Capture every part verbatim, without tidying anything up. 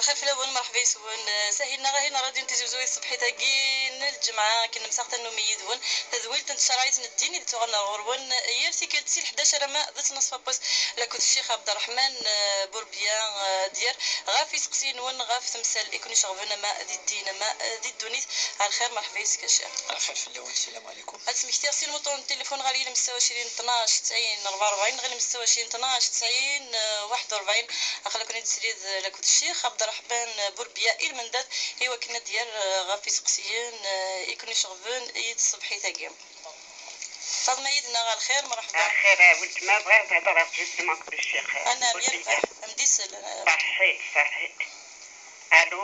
Lxir fell-awen, merḥba yes-wen. Sahil neɣ ahin, rradyu n Tizi Wezzu i tṣebḥit-agi n lǧemɛa, akken nemseɣ tannumi yid-wen. Tadwilt n tcerɛit n ddin i d-tuɣal ɣur-wen yal tikkelt si leḥdac alamma d ttnaṣ n wass. Lakud Ccix Ɛebderreḥman, eh, Burbiya, eh, Dyer, ɣef iseqsiyen-nwen ɣef temsal i ken-iceɣben ama di ddin ama, eh, di ddunit. Lxir, merḥba yes-k a Ccix. Lxir fell-awen, sslam ɛlikum. Ad smektiɣ sin wuṭṭuren n tilifun ɣer yilem setta u ɛecrin tnac tesɛin rebɛa u rebɛin neɣ yilem setta u ɛecrin tnac tesɛin waḥed u rebɛin. Aql-aken-id srid lakud Ccix Ɛebderreḥman Burbiya i lmendad i wakken ad d-yerr, eh, ɣef iseqsiyen, eh, i ken-iceɣben i tṣebḥit-agi. Faḍma yid-neɣ, a lxir, mṛeḥba. Axir a weltma, bɣiɣ ad hedreɣ justement akked ccix. Anɛam, Burbiya. Yerbeḥ, am d-isel. Ṣaḥit, ṣaḥit. Allô?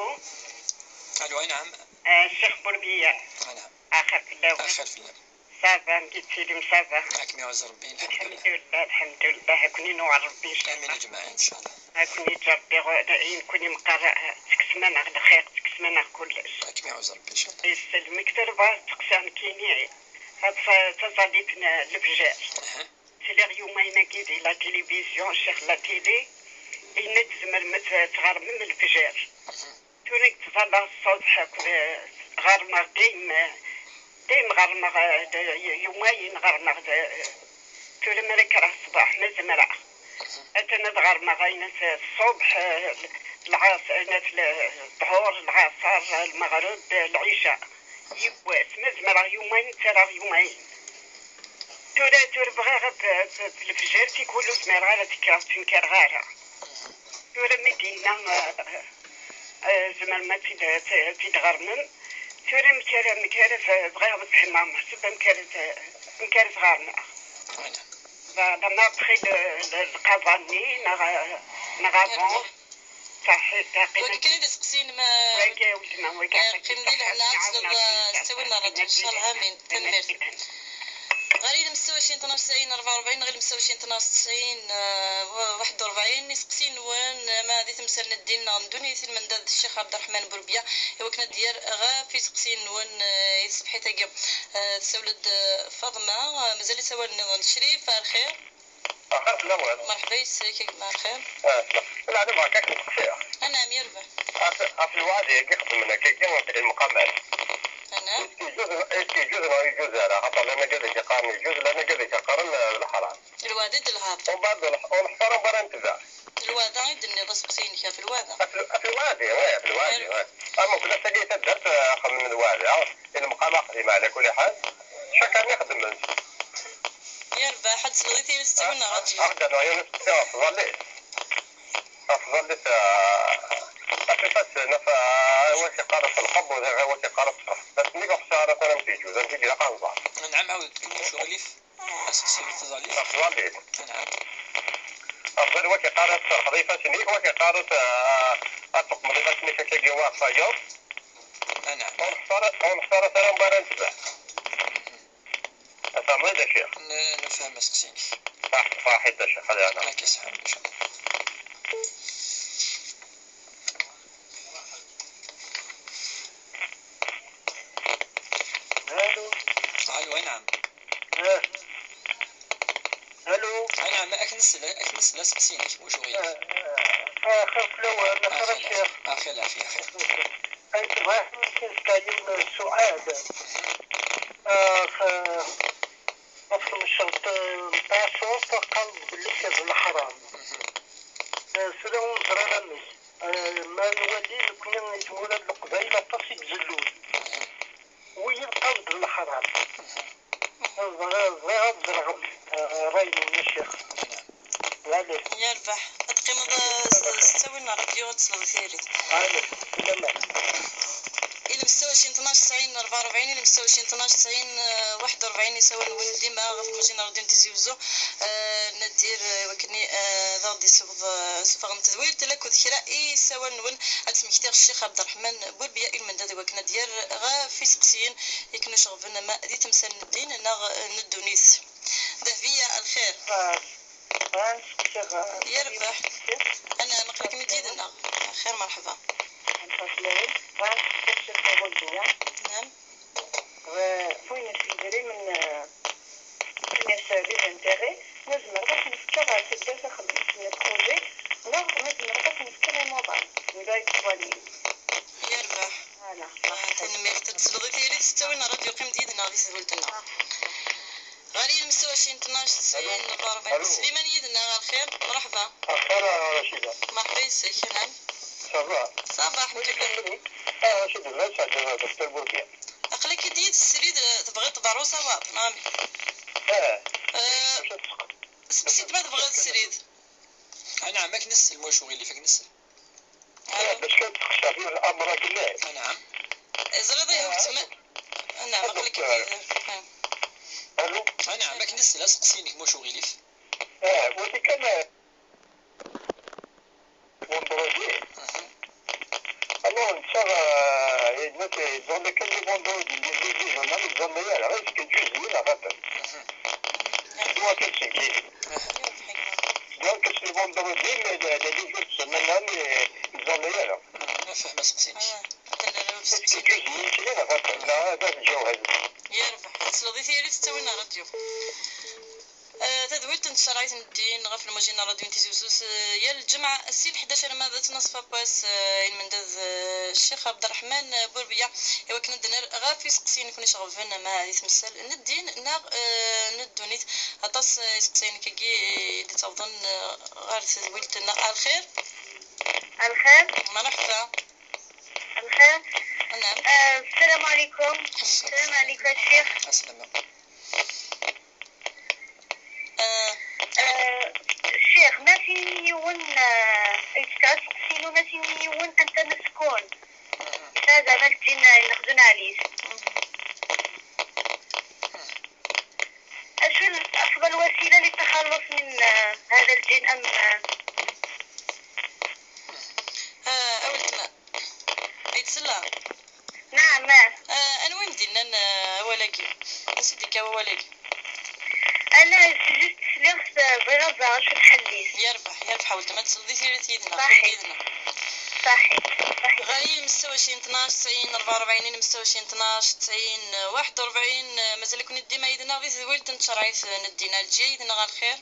Allô, anɛam. Ah, ccix Burbiya. Anɛam. Axir fell-awen. Axir fell-am. Ça va, amek i tettilim, ça va? Ad kem-iɛuzz Ṛebbi, lḥemdullah. Lḥemdullah, lḥemdullah, ad ken-inuɛer Ṛebbi, ncallah. Amin aǧmaɛin, ncallah. Ad ken-yeǧǧ Ṛebbi ɣ-, nekkni meqqar, eh, tekksem-aneɣ lxir, tekksem-aneɣ kullec. Ad kem-iɛuzz Ṛebbi, ncallah. Yesselmek, tura bɣiɣ ad steqsiɣ nekkini, ad tt-, taẓallit n lefjer. Aha. Sliɣ yumayen-agi di la télévision, ccix la télé, yenna-d tzemrem ad t-, tɣermem lefjer. Mhm. Tura i yettẓallaɣ ṣṣbeḥ akked, ɣermeɣ dayem, dayem ɣermeɣ, eh, d-, y-, yumayen ɣermeɣ d-, tura mi ara kkreɣ ṣṣbeḥ, ma zemreɣ. Atan ad ɣermeɣ ayen s-, ṣṣbeḥ, eh, lɛas-, ayen s-, ṭhur, lɛaṣer, lmeɣreb, lɛica. Yiwwas, ma zemreɣ yumayen, ttarraɣ yumayen. Tura, tura bɣiɣ ad, ad, ad lefjer tikwal ur zmireɣ ara ad kkreɣ, ur ttenkareɣ ara. Tura mi d-yenna, eh, eh, tzemrem ad tt-id-, ad tt-, ad tt-id-ɣermem. Tura amek ara, amek ara t-, bɣiɣ ad fehmeɣ meḥsub amek ara t-, amek ara t-ɣermeɣ. Voilà. Voilà, ma après le, le, lqaḍa-nni, neɣ, neɣ avant. Ṣaḥit, aqim. Wagi kan i d aseqsi-inem, eh, wagi, a weltma, wagi. Eh, qqim di lehna, ad tesleḍ, eh, s ttawil n ṛṛadyu, ncallah, amin. Tanemmirt. Ɣer yilem setta u ɛecrin tnac tesɛin rebɛa u rebɛin, ɣer yilem setta u ɛecrin tnac tesɛin, eh, waḥed u rebɛin, iseqsiyen-nwen, eh, ma di temsal n ddin neɣ n ddunit, i lmendad d Ccix Ɛebderreḥman Burbiya, i wakken ad d-yerr ɣef iseqsiyen-nwen, eh, i tṣebḥit-agi. Eh, tessawel-d, eh, Faḍma, eh, mazal-itt awal nniḍen. Crif, a lxir. Axir fell-awen. Merḥba yes-k a gma, lxir. Ah, la, la, la, beṛka-k nesteqsi. Anɛam, yerbeḥ. Ɣef, ɣef lweɛd-agi xedmen akkagi, lmeqamat. Anɛam. Est-ce que yejuz, est-ce que yejuz neɣ ur yejuz ara? Xaṭer llan agad i yeqqaren yejuz, llan agad i yeqqaren, eh, d leḥram. Lweɛd i d lhaḍ. Umbeɛd ur neḥ-, ur neḥṣa ara wara netbeɛ. Lweɛda i d-tenniḍ aseqsi-inek ɣef lweɛda. Ɣef l-, ɣef lweɛd, wi, ɣef lweɛd, wi. Am ukken ass-agi taddart, eh, xemmen lweɛd, ah, i lmeqam aqdim, ɛla kulli ḥal. Cakan i xeddmen. Yerbeḥ, ad tesleḍ i tira s ttawil n ṛṛadyu. Ɣef tẓallit. Ɣef tẓallit, ah, acu fassen, af-, ah, wa k-iqqar s lqebb, wa k-iqqar s ṣṣeḥ. Ass-nni ur ḥṣiɣ ara tura msejjud, amek i ilaq ad nẓer. Anɛam, ɛawdet kan icɣel-ik. Aseqsi ɣef tẓallit. Ɣef tẓallit. Anɛam. Afḍal wa k-iqqar ad tserḥeḍ ifassen-ik, wa k-iqqar ad, ah, ad teqmeḍ ifassen-ik akkagi wa ɣef wayeḍ. Anɛam. Ur neḥṣa ara, ur neḥṣa ara tara mi ara netbeɛ. Tfehmeḍ-id a ccix? N-, nefhem aseqsi-inek. Ṣaḥ-, ṣaḥit a ccix, ad yeɛna. Akka ṣaḥa, ncallah. Nesla, ad k-nesla aseqsi-inek, wacu ɣilef? Axir fell-awen, axir a Axir ccix. Axir lɛafya, axir. Ay tebɣa ad k-nesla yiwen n ssuɛal. Ɣef ɣef temceḍt n tɛassurt qqaren-d belli-k d leḥram. Sra ur neẓri amek. Ma nwali nekni i tmura n Leqbayel aṭas i izellun. Wiyiḍ qqaren-d d leḥram. Bɣiɣ ad ẓreɣ ṛṛay-nwen a ccix. Yerbeḥ. Ad teqqimeḍ s ttawil n ṛṛadyu ad tesleḍ i tayri. Ilem ستة وعشرين اثناش تسعين أربعة وأربعين، ilem ستة وعشرين اثناش تسعين واحد وأربعين, isawal-nwen dima ɣef lmujin n ṛṛadyu n Tizi Wezzu. Nadir, wakken ad aɣ-d-isuffeɣ tedwilt lakked kra i isawal-nwen. Ad d-smektiɣ Ccix Ɛebderreḥman Burbiya i lmendad i wakken ad d-yerr ɣef iseqsiyen i ken-iceɣben ama di temsal n ddin neɣ n ddunit. Dehbiya, lxir. Yerbeḥ. Anɛam, aql-ikem-id yid-nneɣ. Xir, merḥba. Anɛam. Win i s-yedrimen, euh, win i s-, les intérêts, ma zemreɣ ad s-nefkeɣ taddart axeddim n projet, neɣ ma zemreɣ ad s-nefkeɣ imuḍan, indirect wali. Yerbeḥ. Voilà. Tanemmirt. Ad tesleḍ i tayri s ttawil n ṛṛadyu, qqim-d yid-nneɣ di tedwilt-nneɣ. Ɣer yilem ستة وعشرين اثناش تسعين أربعة وأربعين. Sliman yid-nneɣ, ɣer lxir, merḥba. Axir a Racida. Merḥba yes-k, anɛam. Ça va? Ça va, ḥemdullah. Ah, Racida, ma sɛeddaɣ Docteur Bourbier. Aql-ak-id yid-s srid, tebɣiḍ ad d-taruḍ ṣṣwab, neɣ amek? Ah. Eh, maca tseq- Seqsi-d ma tebɣiḍ srid. Anɛam, ad k-nessel, ma ulac uɣilif, ad k-nessel. Eh, bac kan tseqsaḍ yiwen amraḍ-nni. Anɛam. Ẓriɣ ihi weltma. Anɛam, aql-ik-id. Allo? Anɛam, ad k-nessel aseqsi-inek, ma ulac uɣilif. Eh, wali kan, eh, vendredi. Alors, netta, eh, yenna-d, yeẓẓan kan les vendredis, les, les, les journaux, yeẓẓan ara, est-ce que ǧuziyen axaṭer. Dwa kan seg yiri. Donc, c'est vendredi, mais les, les, les jours de semaine, eh, yeẓẓan ara. Ma fehmeɣ aseqsi-inek. Est-ce que ǧuziyen kan axaṭer, la, la, ǧawhaz. Yerbeḥ, ad tesleḍ i tayri s ttawil n ṛṛadyu. Eh, tadwilt n tcerɛit n ddin ɣef lmujin n ṛṛadyu n Tizi Wezzu, eh, yal lǧemɛa si lḥdac arma d tnaṣfa n wass, eh, i lmendad, eh, Ccix Ɛebderreḥman, eh, Burbiya, i wakken ad d-nerr ɣef iseqsiyen i ken-iceɣben, ama di temsal n ddin neɣ, eh, n ddunit. Aṭas, eh, iseqsiyen akkagi i d-ittawḍen, eh, ɣer tedwilt-nneɣ. Alxir? Alxir? Merḥba. Alxir? Anɛam. Eh, السلام عليكم. السلام عليكم الشيخ. Aslama. Ccix, ma tin yiwen, eh, yettekkes aseqsi-inu, ma tin yiwen anta ma tkun. Yesɛa zeɛma lǧin, eh, nexdem ɛlis. Acu afḍal wasila li taxalluṣ min, eh, hada lǧin am, eh, Ah, a weltma. Ay d-tella? Naɛam, ah. Ah, anwa i m-d-innan, ah, awal-agi? Ansi d-ikka wawal-agi? Ana, c'est juste sliɣ-t, bɣiɣ ad ẓreɣ acu lḥell-is. Yerbeḥ, yerbeḥ a weltma, ad tesleḍ i tiririt yid-neɣ. Ṣaḥi. Yid-neɣ. Ṣaḥi. Ṣaḥi. Ɣer yilem ستة وعشرين اثناش تسعين أربعة وأربعين, yilem ستة وعشرين اثناش تسعين واحد وأربعين, mazal-iken dima yid-neɣ di tedwilt n tcerɛit n ddin. Ɛelǧiya yid-neɣ ɣer lxir.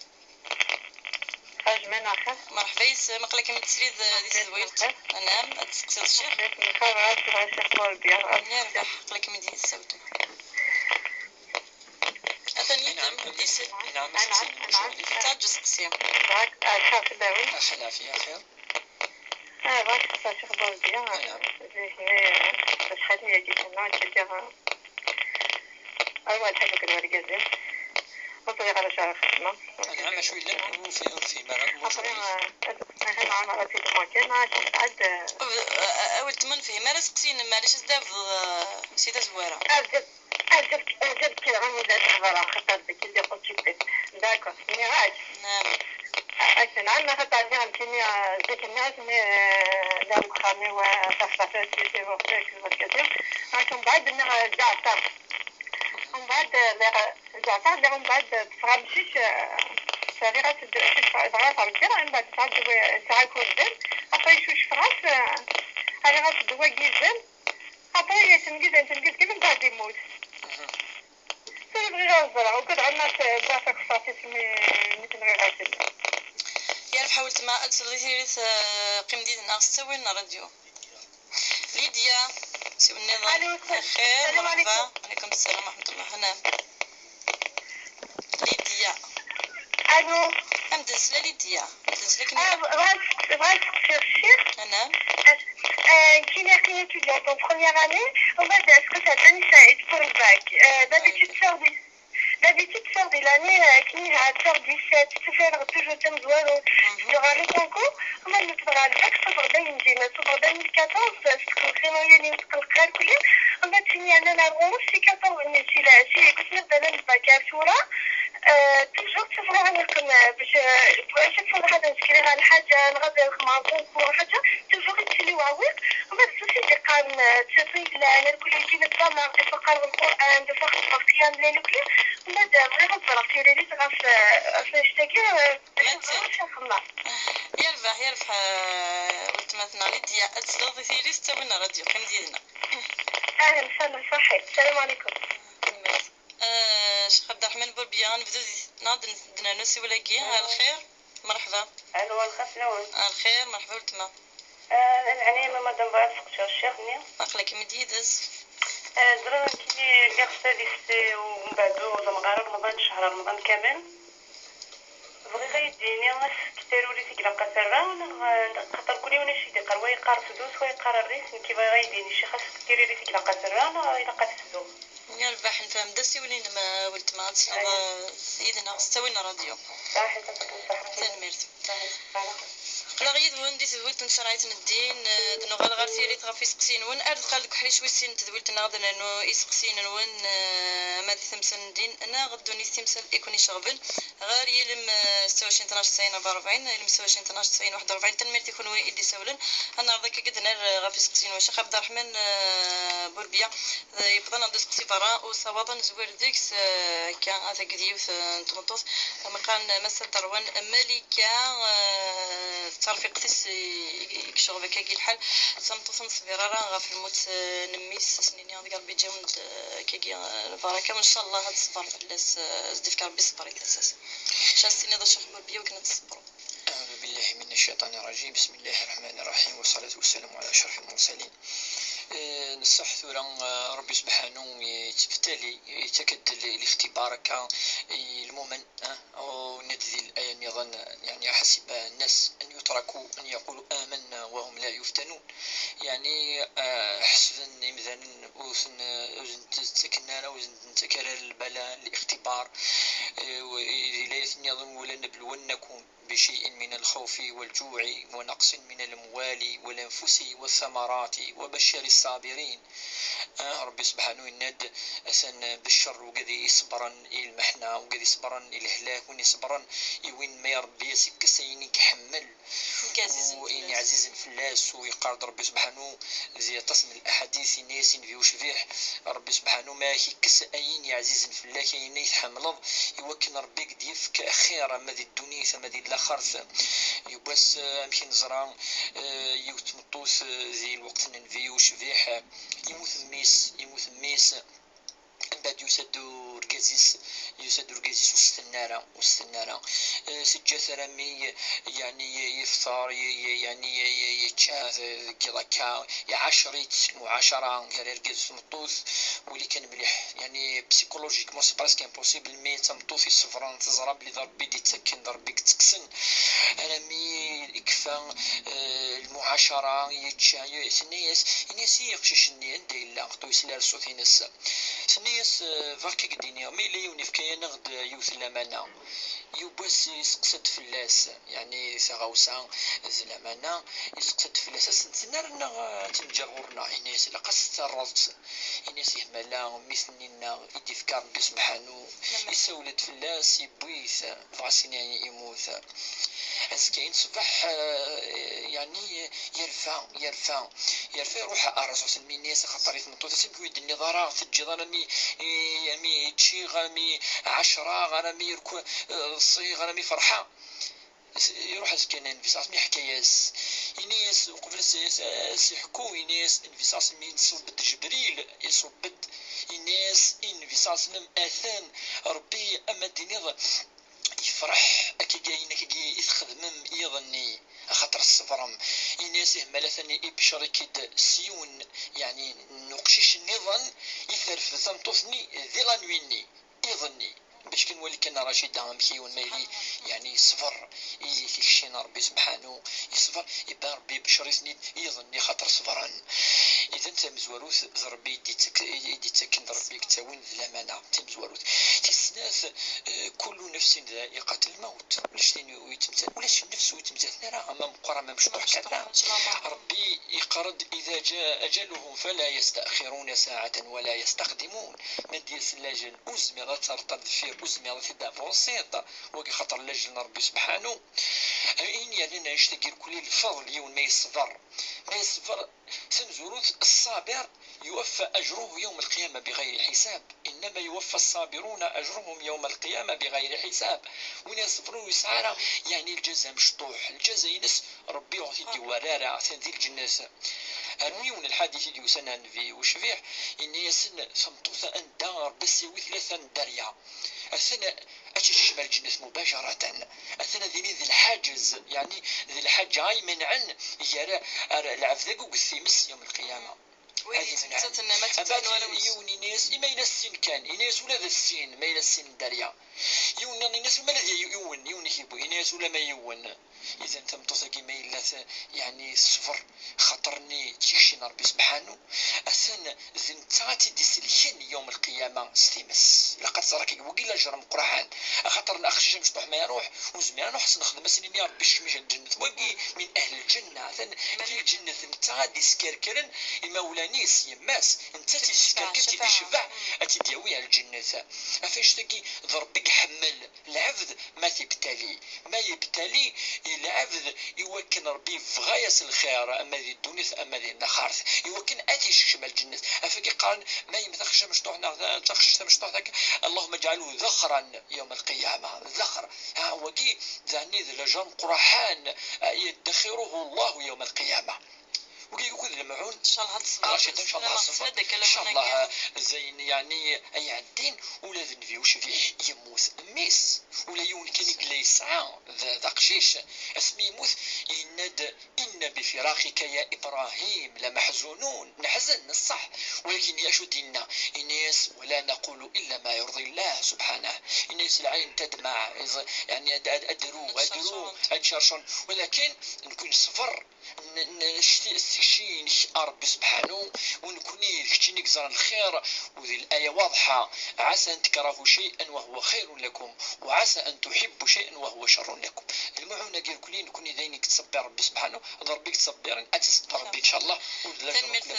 Ḥaǧ, ma nexir? Merḥba yes-m, aql-ikem-id srid di tedwilt. Anɛam, ad d-testeqsiḍ Ccix? Nexir, ɣas, ɣas, ɣas, Rebbi, ɣas. Yerbeḥ, aql-ikem-id yid-s a weltma. Atan yid-m, yid-s. Anɛam, anɛam. Ttaǧǧa aseqsi. Dak, ah, lxir fell-awen. Lxir, lɛafya, xir. Ah, bɣiɣ ad steqsiɣ Ccix Rebbi, ah, anɛam. Zik-nni, ah, acḥal-agi kan, ah, tteddiɣ, ah, Awal ḥaǧa kan wergaz-im. Ur ẓriɣ ara acu ara xedmeɣ. Anɛam, acu yellan? Ur fi-, ur fhim ara. Ur fhim ara. Aha, nɛam, ara tt-id-mwakken, akken mbeɛd, eh, a weltma, ur nefhim ara aseqsi-inem, maɛlic, ad s-d-tafeḍ, eh, si tazwara. Ɛǧeb, ɛǧeb, ɛǧeb kra, ur la tehder, xaṭer zik lliɣ occupé. D'accord, nniɣ-ak. Naɛam. Akken, ɛam, xaṭer lliɣ nekkini, eh, zik nniɣ-ak, mi, eh, lliɣ deg uxxam-iw, eh, taxsafat, si, si, si, si, si, akken mbeɛd nniɣ, eh, ǧeɛṭeɣ. Mbeɛd, eh, lliɣ, eh, ǧeɛṭeɣ, lliɣ mbeɛd, eh, ṭṭfeɣ amcic, eh, rriɣ-as-d, dɣa terǧiɣ, mbeɛd tesɛa ddwa, tesɛa ikurdan, après cucfeɣ-as, eh, rriɣ-as ddwa n yizem, après tengizem, tengizem, mbeɛd yemmut. Tura bɣiɣ ad ẓreɣ, ugadeɣ ma tewwa taxessart-is mi, mi tenɣiɣ akken. Yerbeḥ a weltma, ad tesleḍ i tiririt, eh, qqim yid-neɣ s ttawil n ṛṛadyu. Lidya, siwel nniḍen. Alo, lxir, salam mṛeḥba. Ɛlikum ssalam wa ṛeḥmetullah. Anɛam. Lidya. Alo. Am d-nesla Lidya. Am d-nesla Lidya. Ah, bɣiɣ, bɣiɣ ad steqsiɣ ccix. Anɛam. Eh, eh, nekkini aql-i étudiante en première année, umbeɛd asqes ɛeddan yesɛa pour le bac. Eh, d'habitude, sort di D'habitude, sort di l'année, euh, akken ihi, sort dix-sept, ttafeɣ toujours d tamezwarut, ddreɣ ɣer le concours, ma nekk ɣer le bac, ṣubbeɣ-d ayen dima, ṣubbeɣ-d deux mille quatorze, s tqelqin ur yali, s tqelqin irkelli, ma d tin yernan ar ɣur-s, si quatorze, mais si la, si, kif nebda le bac ar tura, euh, toujours ttafeɣ ayen iqqen, euh, bac, euh, chaque fois ad nsekriɣ ɣer lḥaǧa, neɣ ad nxemmem ɣer concours, ḥaǧa, toujours yettili uɛewwiq, ma d sus i d-iqqaren, euh, d tiṭ yellan, irkelli nettama, des fois qqareɣ Lqur'an, des fois xeddmeɣ qiyam lleyl, irkelli, ma d bɣiɣ ad ẓreɣ tiririt ɣef, euh, ɣef annect-agi, euh, d acu xedmeɣ. Yerbeḥ, yerbeḥ, eh, weltma-tneɣ Lidya, ad tesleḍ i tiririt s ttawil n ṛṛadyu, qqim yid-neɣ. Ahlan, sahlan, ṣaḥit. Salam ɛlikum. Eh, Ccix Ɛebderreḥman Burbiya, ad nebdu di, neɣ ad n-, ad d-nernu ssiwel-agi, eh, lxir, mṛeḥba. Alo, lxir fell-awen. Eh, lxir, mṛeḥba weltma. Eh, lɛinaya ma madam, bɣiɣ ad sseqsiɣ ccix-nni. Aql-ikem-id yid-s. Eh, ẓriɣ nekkini lliɣ s tadist, eh, u mbeɛd ur ẓemmeɣ ara Remḍan, ccher Remḍan kamel. Bɣiɣ ad yi-d-yini amek tiririt i ilaq ad t-rreɣ, neɣ, eh, xaṭer kul yiwen acu i d-iqqar, wa yeqqar fdut, wa yeqqar err-it, nekki bɣiɣ ad yi-d-yini ccix amek tiririt i ilaq ad t-rreɣ, neɣ ilaq ad t-fduɣ. Yerbeḥ, nefhem-d asiwel-inem, a weltma, ad tesleḍ, eh, yid-neɣ s ttawil n ṛṛadyu. Ṣaḥit, yɛṭikum ṣṣeḥḥa. Tanemmirt. Ṣaḥit, ṣaḥit. Aql-aɣ yid-wen di tedwilt n tcerɛit n ddin, eh, ad nuɣal ɣer tiririt ɣef iseqsiyen-nwen, ar deqqal deg uḥric wis sin n tedwilt-nneɣ ad nernu iseqsiyen-nwen, eh, ama di temsal n ddin neɣ ddunit, timsal i ken-iceɣben, ɣer yilem, eh, ستة وعشرين اثناش تسعين أربعة وأربعين, yilem ستة وعشرين اثناش تسعين واحد وأربعين. Tanemmirt i kenwi i d-isawlen. Ad neɛreḍ akka ad d-nerr ɣef iseqsiyen-nwen. Ccix Ɛebderreḥman, eh, Burbiya, eh, yewweḍ-aneɣ-d useqsi berra, u sawaḍ ad nezwir deg-s, eh, akka, atag d yiwet, eh, n tmeṭṭut, eh, mi qqaren Massa Darwan Malika, eh, d tarfiqt-is i, i, i yecɣeb akkagi lḥal, d tameṭṭut ur neṣbir ara ɣef lmut, eh, n mmi-s, ad s-nini deg Rebbi ǧǧiwen-d, eh, akkagi, eh, lbaraka, u ncallah ad teṣber fell-as, eh, ad s-d-ifk Rebbi ṣṣber i tasa-s. Acu ad s-tiniḍ a Ccix Burbiya wakken ad teṣbreḍ? أعوذ بالله من الشيطان الرجيم. بسم الله الرحمن الرحيم. والصلاة والسلام على أشرف المرسلين. Eh, neṣṣeḥ tura, eh, Ṛebbi Subḥanu yettbettali, yettak-d l-, lixtibar akka i lmumen, eh, u yenna-d di laya nniḍen, يعني حسب الناس أن يتركوا أن يقولوا آمنا وهم لا يفتنون. يعني, eh, ḥesben imdanen ur ten-, ur ten-ttaken ara, ur ten-ttaken ara lbala, lixtibar, eh, u-, di layat nniḍen, ولنبلونكم بشيء من الخوف والجوع ونقص من الأموال والأنفس والثمرات وبشر الصابرين. Ah, Ṛebbi Subḥanu yenna-d, atan beccer ugad i iṣebbren i lmeḥna, ugad i iṣebbren i lehlak, win iṣebbren i win ma Ṛebbi as-ikkes ayen i iḥemmel, ayen ɛzizen fell-as, u yeqqar-d Ṛebbi Subḥanu di aṭas n laḥadit, yenna-yas i Nnbi ucbiḥ, Ṛebbi Subḥanu ma ak-ikkes ayen ɛzizen fell-ak, ayen ay tḥemmleḍ, i wakken Ṛebbi ad k-d-yefk xir, ama di ddunit, ama di laxert. Yiwwas, eh, amek i neẓra, eh, yiwet tmeṭṭut, eh, di lweqt n Nnbi ucbiḥ, eh, yemmut mmi-s, yemmut mmi-s, mbeɛd yusa-d urgaz-is, yusa-d urgaz-is ur s-tenna ara, ur s-tenna ara. Eh, teǧǧa-t armi, yeɛni, yefṭer, ye-, ye-, yeɛni, ye-, ye-, yečča, eh, deg yiḍ akka, iɛacer-itt, lmuɛacara gar argaz d tmeṭṭut, wali kan mliḥ. Yeɛni, psychologiquement, c'est presque impossible, mais d tameṭṭut iṣebren, teẓra belli d Ṛebbi i d-ittaken, d Ṛebbi i yettekksen. Armi ikfa, eh, lmuɛacara, yečča, ye-, tenna-yas, ini-as i yeqcic-nni, anda yella, ur yesli ara ṣṣut-ines. Tenna-yas, eh, bɣiɣ ad k-id-iniɣ, ma yella yiwen yefka-yaneɣ-d yiwet n lamana. Yiwwas yesteqsa-d fell-as, yeɛni taɣawsa d lamana, yesteqsa-d fell-as, ad s-ten-tenna neɣ ad ten-ǧǧeɣ ɣur-neɣ? Yenna-yas, ilaq ad s-terreḍ. Ini-as, ih, ma la mmi-tneɣ i d-ifka Ṛebbi Subḥanu, issawel-d fell-as, yewwi-t, dɣa sin yemmut. Azekka-yin ṣṣbeḥ, eh, yeɛni, yerfa, yerfa, yerfa, iruḥ ar Ṛṛasul, ini-as, axaṭer i tmeṭṭut-is, amek ur yi-d-tenniḍ ara, teǧǧiḍ armi, eh, armi ččiɣ, armi ɛecreɣ, armi rku-, eh, ḍsiɣ, armi ferḥeɣ. Iruḥ azekka-nni, Nnbi ṣṣallam iḥka-yas, ini-yas, uqbel ad s-, ad s-iḥku, ini-yas, Nnbi ṣṣallam iṣubb-d Ǧebril, iṣubb-d, ini-yas i Nnbi ṣṣallam, atan Ṛebbi, ama d-tiniḍ, yef, Ferḥ, akkagi ayen akkagi i txedmem iḍ-nni, axaṭer tṣebrem. Ini-as ih, ma atan ibeccer-ik-id s yiwen, yeɛni, n uqcic nniḍen i terfed tameṭṭut-nni di la nuit-nni, iḍ-nni. Bac kan wali kan a Racida amek yiwen ma yili, yeɛni, yeṣber i tikci n Ṛebbi subḥanu, yeṣber, iban Ṛebbi ibeccer-iten-id iḍ-nni, xaṭer ṣebren. Idan tamezwarut d Ṛebbi i d-ittak-, i d-ittaken, d Ṛebbi i yettawin d lamana, d tamezwarut. Tis snat, eh, كل نفس ذائقة الموت. Ulac tin ur yettmettat, ulac nnefs ur yettmettaten ara, ama meqqer ama mecṭuḥ kan. Ṛebbi yeqqar-d: إذا جاء أجلهم فلا يستأخرون ساعة ولا يستقدمون. Ma d-yas lajel, ur tezmireḍ ad terreḍ ar deffir, ur tezmireḍ ad t-id-tavansiḍ. Wagi xaṭer lajel n Ṛebbi subḥanu. Ayen yernan annect-agi irkelli lfeḍl yiwen ma yeṣber. Ma yeṣber, tamezwarut, الصابر يوفى أجره يوم القيامة بغير حساب. إنما يوفى الصابرون أجرهم يوم القيامة بغير حساب. Win iṣebren ur yesɛi ara, yeɛni, lǧaza mecṭuḥ. Lǧaza-ines Ṛebbi ur t-id-iwerra ara, atan di lǧennet. Rnu yiwen lḥadit i d-yusan ar Nnbi ucbiḥ, yenna-yasen: tameṭṭut anda Ṛebbi as-yawi tlata n dderya, atan ad tt-yekcem ar lǧennet mubacaratan. Atan ad yili d lḥaǧez, yeɛni d lḥaǧa ay imenɛen gar, ar lɛebd-agi akked times yawm lqiyama. Wid yettmettaten ma ttmettaten wala wis. Yiwen ini-as, i ma yella sin kan, ini-as ula d sin, ma yella sin n dderya. Yiwen nniḍen ini-as, ma d yiwen, yiwen i k-yewwi, ini-as ula ma yiwen. Idan tameṭṭut-agi ma yella t-, yeɛni teṣber, xaṭer-nni d tikci n Ṛebbi subḥanu, atan d netta ad tt-id-iselken yawm lqiyama s times. Ilaq ad teẓra kagi, wagi d lajer ameqqran. Axaṭer aqcic amecṭuḥ ma iruḥ, ur nezmir ad nruḥ ad s-nexdem, ad s-nini: Ṛebbi, kcem-iyi ar lǧennet. Wagi min ahli lǧenna, atan di lǧennet, netta ad d-iskerkren imawlan-is, yemma-s, netta ad tt-id-iskerken, ad tt-id-icebbeḥ, ad tt-id-yawi ar lǧennet. Ɣef annect-agi d Ṛebbi i iḥemmel lɛebd ma t-ibtali. Ma yebtali lɛebd i wakken Ṛebbi yebɣa-yas lxir, ama di ddunit, ama di laxert, i wakken ad t-isekcem ar lǧennet. Ɣef wagi qqaren, ma yemmet aqcic amecṭuḥ neɣ ta-, taqcict tamecṭuḥt akka: اللهم اجعله ذخرا يوم القيامة. Ḍexr. Ha, wagi, d ɛni d lajer ameqqran, eh, يدخره الله يوم القيامة. Wigi akk d lemɛun. Ncallah ad teṣber. Racida, ncallah ad teṣber. Ncallah, eh, d ayen, yeɛni, ay iɛeddin, ula d nnbi ucbiḥ yemmut mmi-s. Ula yiwen kan i yella yesɛa, d, d aqcic. Asmi yemmut, yenna-d: إن بفراقك يا إبراهيم لمحزونون. Neḥzen, ṣṣeḥ. Walakin acu d-yenna? Yenna-yas: ولا نقول إلا ما يرضي الله سبحانه. Yenna-yas: lɛin tadmaɛ, yeɛni ad, ad, ad d-tru, ad d-tru, ad d-cercun. Walakin nekni neṣber. N-, n-, s-, s tikci-inek a Ṛebbi subḥanu, u nekni d keččini i yeẓran lxir, u di laya waḍḥa: عسى أن تكرهوا شيئا وهو خير لكم، وعسى أن تحبوا شيئا وهو شر لكم. Lmuɛun-agi irkelli nekni d ayen i yettṣebbir Ṛebbi subḥanu, d Ṛebbi i yettṣebbiren, ad tt-iṣebber Ṛebbi, ncallah, u d lajer n Ṛebbi,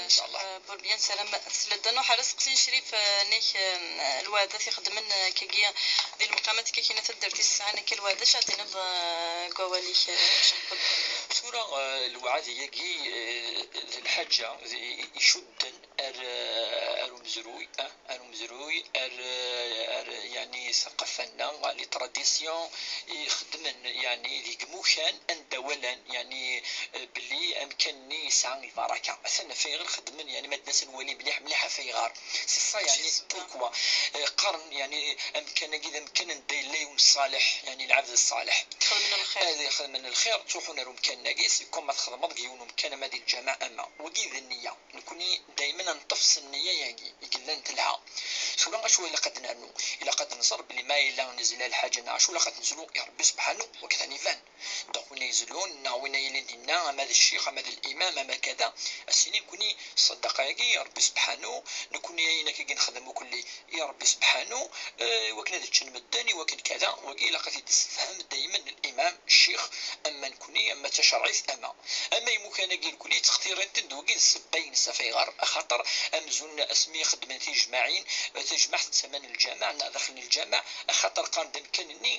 ncallah. Tanemmirt, eh, Burbiya, nessaram ad tesleḍ ad nruḥ ar Useqsi n Crif, eh, nek, eh, lweɛdat ixeddmen, eh, kagi di lemqamat, kagi n taddart i sɛan akka lweɛda, acu ad d-tiniḍ, eh, deg wawal-ik, eh, Ccix Burbiya? Tura, eh, lweɛd-agi, eh, d lḥaǧa, d, i, icudden ar, eh, ar umezruy, eh, ar umezruy, ar, eh, ar, yeɛni, ssaqafa-nneɣ, les traditions ixeddmen, yeɛni, deg imukan anda walan, yeɛni, eh, belli amkan-nni yesɛa lbaraka. Atan ɣef ayɣer xeddmen, yeɛni, ma d-nas ad nwali mliḥ, mliḥ ɣef ayɣer. C'est ça, yeɛni, pourquoi. Eh, qqaren, yeɛni, amkan-agi d amkan anda yella yiwen ṣṣaleḥ, yeɛni, lɛebd ṣṣaleḥ. Xedmen lxir. Ad xedmen lxir, ttruḥun ar umkan-agi, c'est comme ma txedmeḍ deg yiwen umkan, ama di lǧameɛ, ama. Wagi d nniya. Nekni daymen ad neṭṭef s nniya-agi i yellan telha. Tura acu ilaq ad nernu? Ilaq ad nẓer belli ma yella nezla lḥaǧa neɣ acu ilaq ad nezlu i Ṛebbi subḥanu, wakken ad iban. Donc win ay izlun neɣ win ay yilin dinna, ama d ccix, ama d limam, ama kada, ad s-yini nekni ṣṣadaqa-agi i Ṛebbi subḥanu, nekni ayen akka i nexdem ukelli i Ṛebbi subḥanu, eh, i wakken ad ččen medden, i wakken kada, wagi ilaq ad t-id-issefhem daymen limam, ccix, ama nekni, ama d tacerɛit, ama. Ama imukan-agi irkelli ttextiren-ten d wagi d ssebba-ines ɣef ayɣer, axaṭer amzun asmi i xeddmen tijmaɛin, tajmaɛt d tama n lǧameɛ neɣ daxel n lǧameɛ, axaṭer qqaren d amkan-nni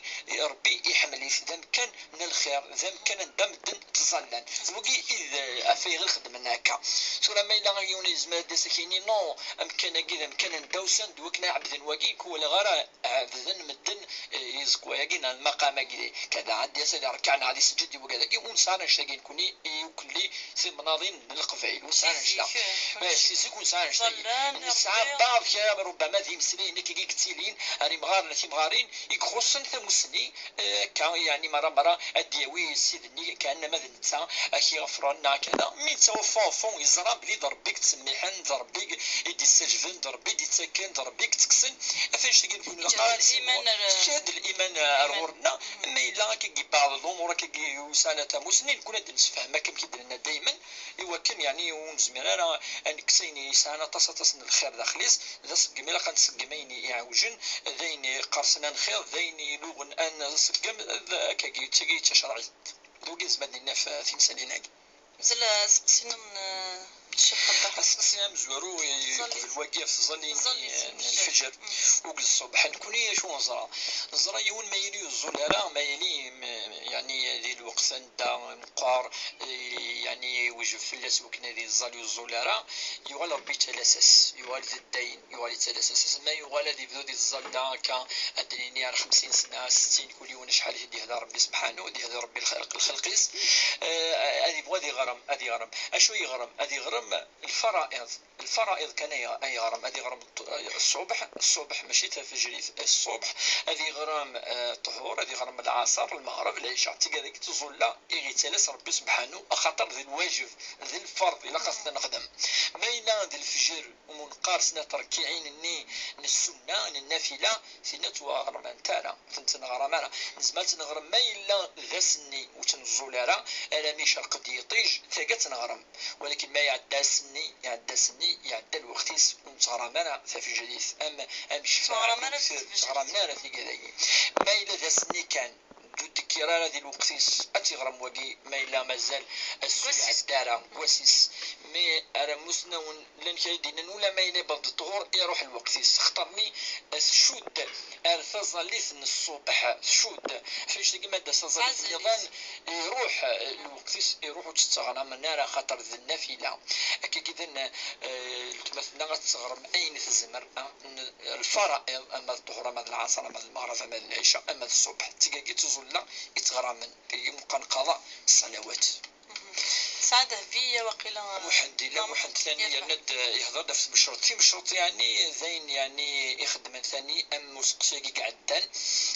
Ṛebbi iḥemmel-it, d amkan n lxir, d amkan anda medden ttẓallan. D wagi i d, eh, Ɣef ay ɣer xeddmen akka. Tura ma yella yiwen yezmer ad d-yas ad k-yini non, amkan-agi d amkan n dawsan, d wakken ɛebden wagi, ur walaɣ ara ɛebden medden, eh, iẓekwa-agi neɣ lmaqam-agi, kada ad d-yas ad irekkeɛ neɣ ad iseǧǧed i wagad-agi, ur nesɛi ara annect-agi nekkni i ukelli timnaḍin n Leqbayel, ur nesɛi ara annect-a. Si zik, eh, eh, si zik ur nesɛi ara annect-agi. Ẓallan, nesɛa baḍ kra, rubbama d imeslayen akkagi i yettilin ar imɣaren, ar timɣarin, i ixuṣṣen tamussni, eh, akka, yeɛni, merra, merra, ad d-yawi ssid-nni, kan ma d netta, ad k-iɣefren, neɣ kada. Mi netta, au fond, au fond, yeẓra belli d Ṛebbi i yettsemmiḥen, d Ṛebbi i d-issaǧben, d Ṛebbi i d-ittaken, d Ṛebbi i yettekksen. Ɣef annect-agi nekkni, teǧhed liman ar, teǧhed liman ar ɣur-nneɣ. Ma yella akka i yebɛeḍ lumuṛ, akka i yusɛan tamussni, nekkni ad d-nessefhem, akka amek i d-nenna daymen, i wakken, yeɛni, ur nezmir ara ad nekkes ayen yesɛan aṭas, aṭas n lxir daxel-is, d aṣeggem, ilaq ad nṣeggem ayen iɛewjen, d ayen iqqersen ad nxiḍ, d ayen iluɣen ad nṣeggem, d akkagi, d tagi d tacerɛit. D wagi i nezmer ad d-nini ɣef, eh, timsalin-agi. Mazal aseqsi-nni n, eh, Ccix Ḥebba. Aseqsi amezwaru, eh, yeqbel wagi ɣef tẓalin, tẓalin, eh, n lfeǧr, mm, uqbel ṣṣbeḥ. Nekkni acu neẓra? Neẓra yiwen ma yili ur yeẓẓul ara, ma yili, mm, yeɛni di lweqt anda meqqar, eh, yeɛni yewjeb fell-as wakken ad iẓẓal, ur yeẓẓul ara, yuɣal Ṛebbi yettalas-as, yuɣal d ddayen, yuɣal yettalas-as. Asma yuɣal ad yebdu di tẓalla akka, ad d-nini ar xemsin sna, settin, kul yiwen acḥal i t-id-yehda Ṛebbi sebḥanu, ad yehda Ṛebbi lxelq, lxelq-is. Eh, ad yebɣu ad iɣrem, ad iɣrem. Acu yeɣrem? Ad iɣrem lfara'iḍ. Lfara'iḍ kan ay, ay yeɣrem. Ad iɣrem ṭ-, ṣṣubeḥ, ṣṣubeḥ, mačči tafejrit, ṣṣubeḥ. Ad iɣrem, eh, ṭṭhur, ad iɣrem lɛaṣer, lmeɣreb, lɛica. D tigad-agi d tẓulla i ɣ-yettalas Ṛebbi sebḥanu, axaṭer d lwajeb, d lferḍ, ilaq ad t-nexdem. Ma yella d lefjer, umunqar snat rkiɛin-nni n ssunna, n nnafila, tinna ur ttwaɣerment ara, ur tent-neɣram ara. Nezmer ad tt-neɣrem ma yella d ass-nni ur tt-neẓẓul ara, alammi icreq-d yiṭij, tagi ad tt-neɣrem. Walakin ma iɛedda ass-nni, iɛedda ass-nni, iɛedda lweqt-is, ur nettɣram ara tafejrit, am, am ccfaɛ, ur tt-, ur ttɣramen ara tigad-agi. Ma yella d ass-nni kan, d ur d-tekkir ara di lweqt-is, ad tt-iɣrem wagi, ma yella mazal ass ur iɛedda ara, deg wass-is. Mi ara musnawen llan kra i d-yennan, ula ma yella yewweḍ-d ṭṭhur, iruḥ lweqt-is. Xaṭer-nni tcudd ar taẓallit n ṣṣubeḥ, tcudd. Ɣef annect-agi ma d-tas taẓallit nniḍen, iruḥ, eh, lweqt-is, iruḥ ur tt-ttɣramen ara, xaṭer d nnafila. Akkagi d, eh, weltma tenna ad teɣrem ayen tezmer, ah, n-, lfara'iḍ, ama d ṭṭhur, ama d lɛaṣer, ama d lmeɣreb, ama d lɛica, ama d ṣṣubeḥ. D tigagi d tẓulla i ttɣramen, dagi meqqar nqaḍa ṣṣalawat. Tesɛa Dehbiya waqila. Muḥend, illa Muḥend tani yerna-d, eh, yehder-d ɣef tmecreḍt. Timecreḍt, yeɛni, d ayen, yeɛni, ixeddmen tani am useqsi-agi i iɛeddan.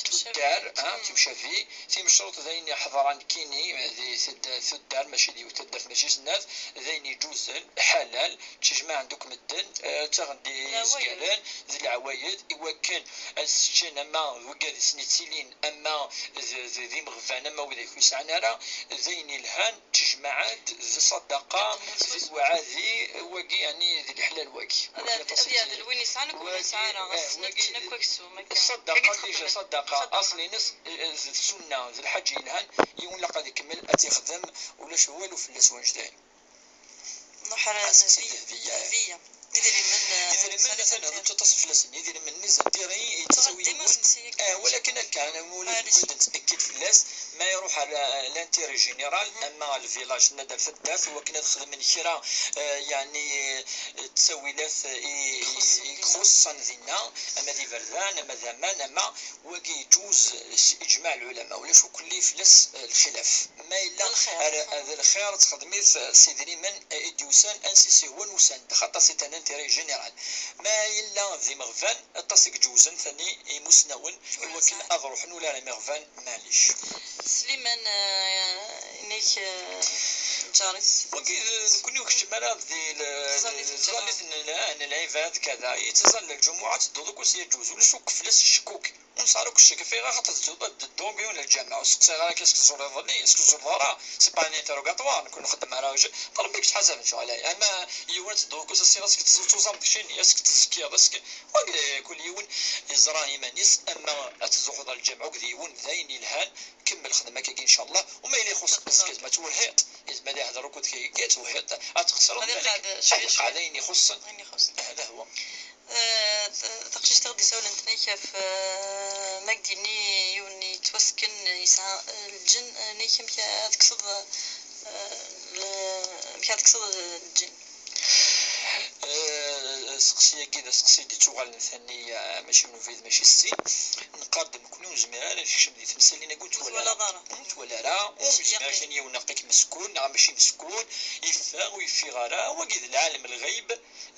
Tuddar, ah, timcabi. Timecreḍt d ayen iḥeḍran nekkini, eh, di tud-, tuddar, mačči d yiwet taddart, mačči snat, d ayen iǧuzen, ḥalal, ttejmaɛen-d akk medden, eh, ttaɣen-d izgaren, d leɛwayed, i wakken ad seččen ama d wigad i sen-ittilin, ama d, d, d imeɣban, ama wid ur yesɛan ara, d ayen ilhan, ttejmaɛen-d d ṣṣadaqa, d lweɛadi, wagi, yeɛni, d leḥlal wagi. Ad yeɛdel win yesɛan akk win ur nesɛi ara, ɣas wagi, ad ččen akk aksum, akka. Ṣṣadaqa, dija, ṣṣadaqa, aṣl-ines, eh, d ssunna, d lḥaǧa yelhan, yiwen ilaq ad ikemmel, ad t-ixdem, ulac walu fell-as wanect-ayi. Nruḥ ar Dehbiya. Dehbiya. Idrimen, eh, idrimen, atan ad teṭṭes fell-asen. Idrimen-nni zeddiɣi, yettawi yiwen. Eh, walakin akka, ula d nekk ad nettsekkid fell-as, ma iruḥ ar, eh, l'intérêt général, ama ɣer lvilaj, nna-d ar taddart, i wakken ad xedmen kra, eh, yeɛni, eh, ttawilat, eh, i, i, i ixuṣṣen dinna, ama d iberdan, ama d aman, ama wagi iǧuz s ijmaɛ lɛulama, ulac ukelli fell-as, eh, lxilaf. Ma yella d lxir, ad texdem-it s idrimen i d-yusan, ansi s-ihwan usan-d, xaṭer c'est un intérêt général. Ma yella d imeɣban, aṭas i iǧewzen tani imusnawen, i wakken ad ruḥen ula ar imeɣban, maɛlic. Sliman, eh, inek, eh, lǧar-is. Wagi, eh, nekkni ur keččem ara di l-, tẓallit n, n lɛibad, kada. Yettẓalla lǧumuɛa, tedduḍ akk s yaǧuz, ulac akk fell-as ccekk akk. Ur nesɛi ara akk ccek, ɣef waya xaṭer tedduḍ ad d-tedduḍ yiwen lǧameɛ, ur steqsiɣ ara qu'est-ce que teẓuriḍ-nni, est-ce que teẓuriḍ ara, c'est pas un interrogatoire, nekkni ur nxeddem ara, d Ṛebbi i yettḥasaben, ccɣel-agi. Ama yiwen ad tedduḍ akk s assiɣ, est-ce que teẓ-, tuẓameḍ keččini, est-ce que tezkiḍ, est-ce que, wagi, kul yiwen yeẓra iman-is, ama ad tzuxxeḍ ar lǧameɛ akked yiwen, d ayen yelhan, kemmel xdem akkagi, ncallah, u ma yella ixuṣṣ azekka, ma twehhiḍ, yezmer ad ihder akked kagi, twehhiḍ, ad txeṣreḍ, ad iqeɛɛed, ad iqeɛɛed ayen ixuṣṣen. Ayen ixuṣṣen. Hada huwa. Eh, t-, taqcict i ɣ-d-isawlen tnek ɣef, eh, ma k-d-yenni yiwen yettwasken yesɛa, eh, lǧen, eh, nek amek ad tekkseḍ, eh, le-, Amek ara tekkseḍ lǧenn? Eh, aseqsi-agi d aseqsi i d-ittuɣalen thani, eh, mačči n ubrid, mačči s sin. Neqqar-d nekkni ur nezmir ara ad nekcem di temsalin-agi ur nettwali ara. Ur nettwali ara, ur nezmir ara kan yiwen neɣ akken meskkun neɣ mačči meskkun, yeffeɣ ur yeffiɣ ara, wagi d lɛalem lɣeyb,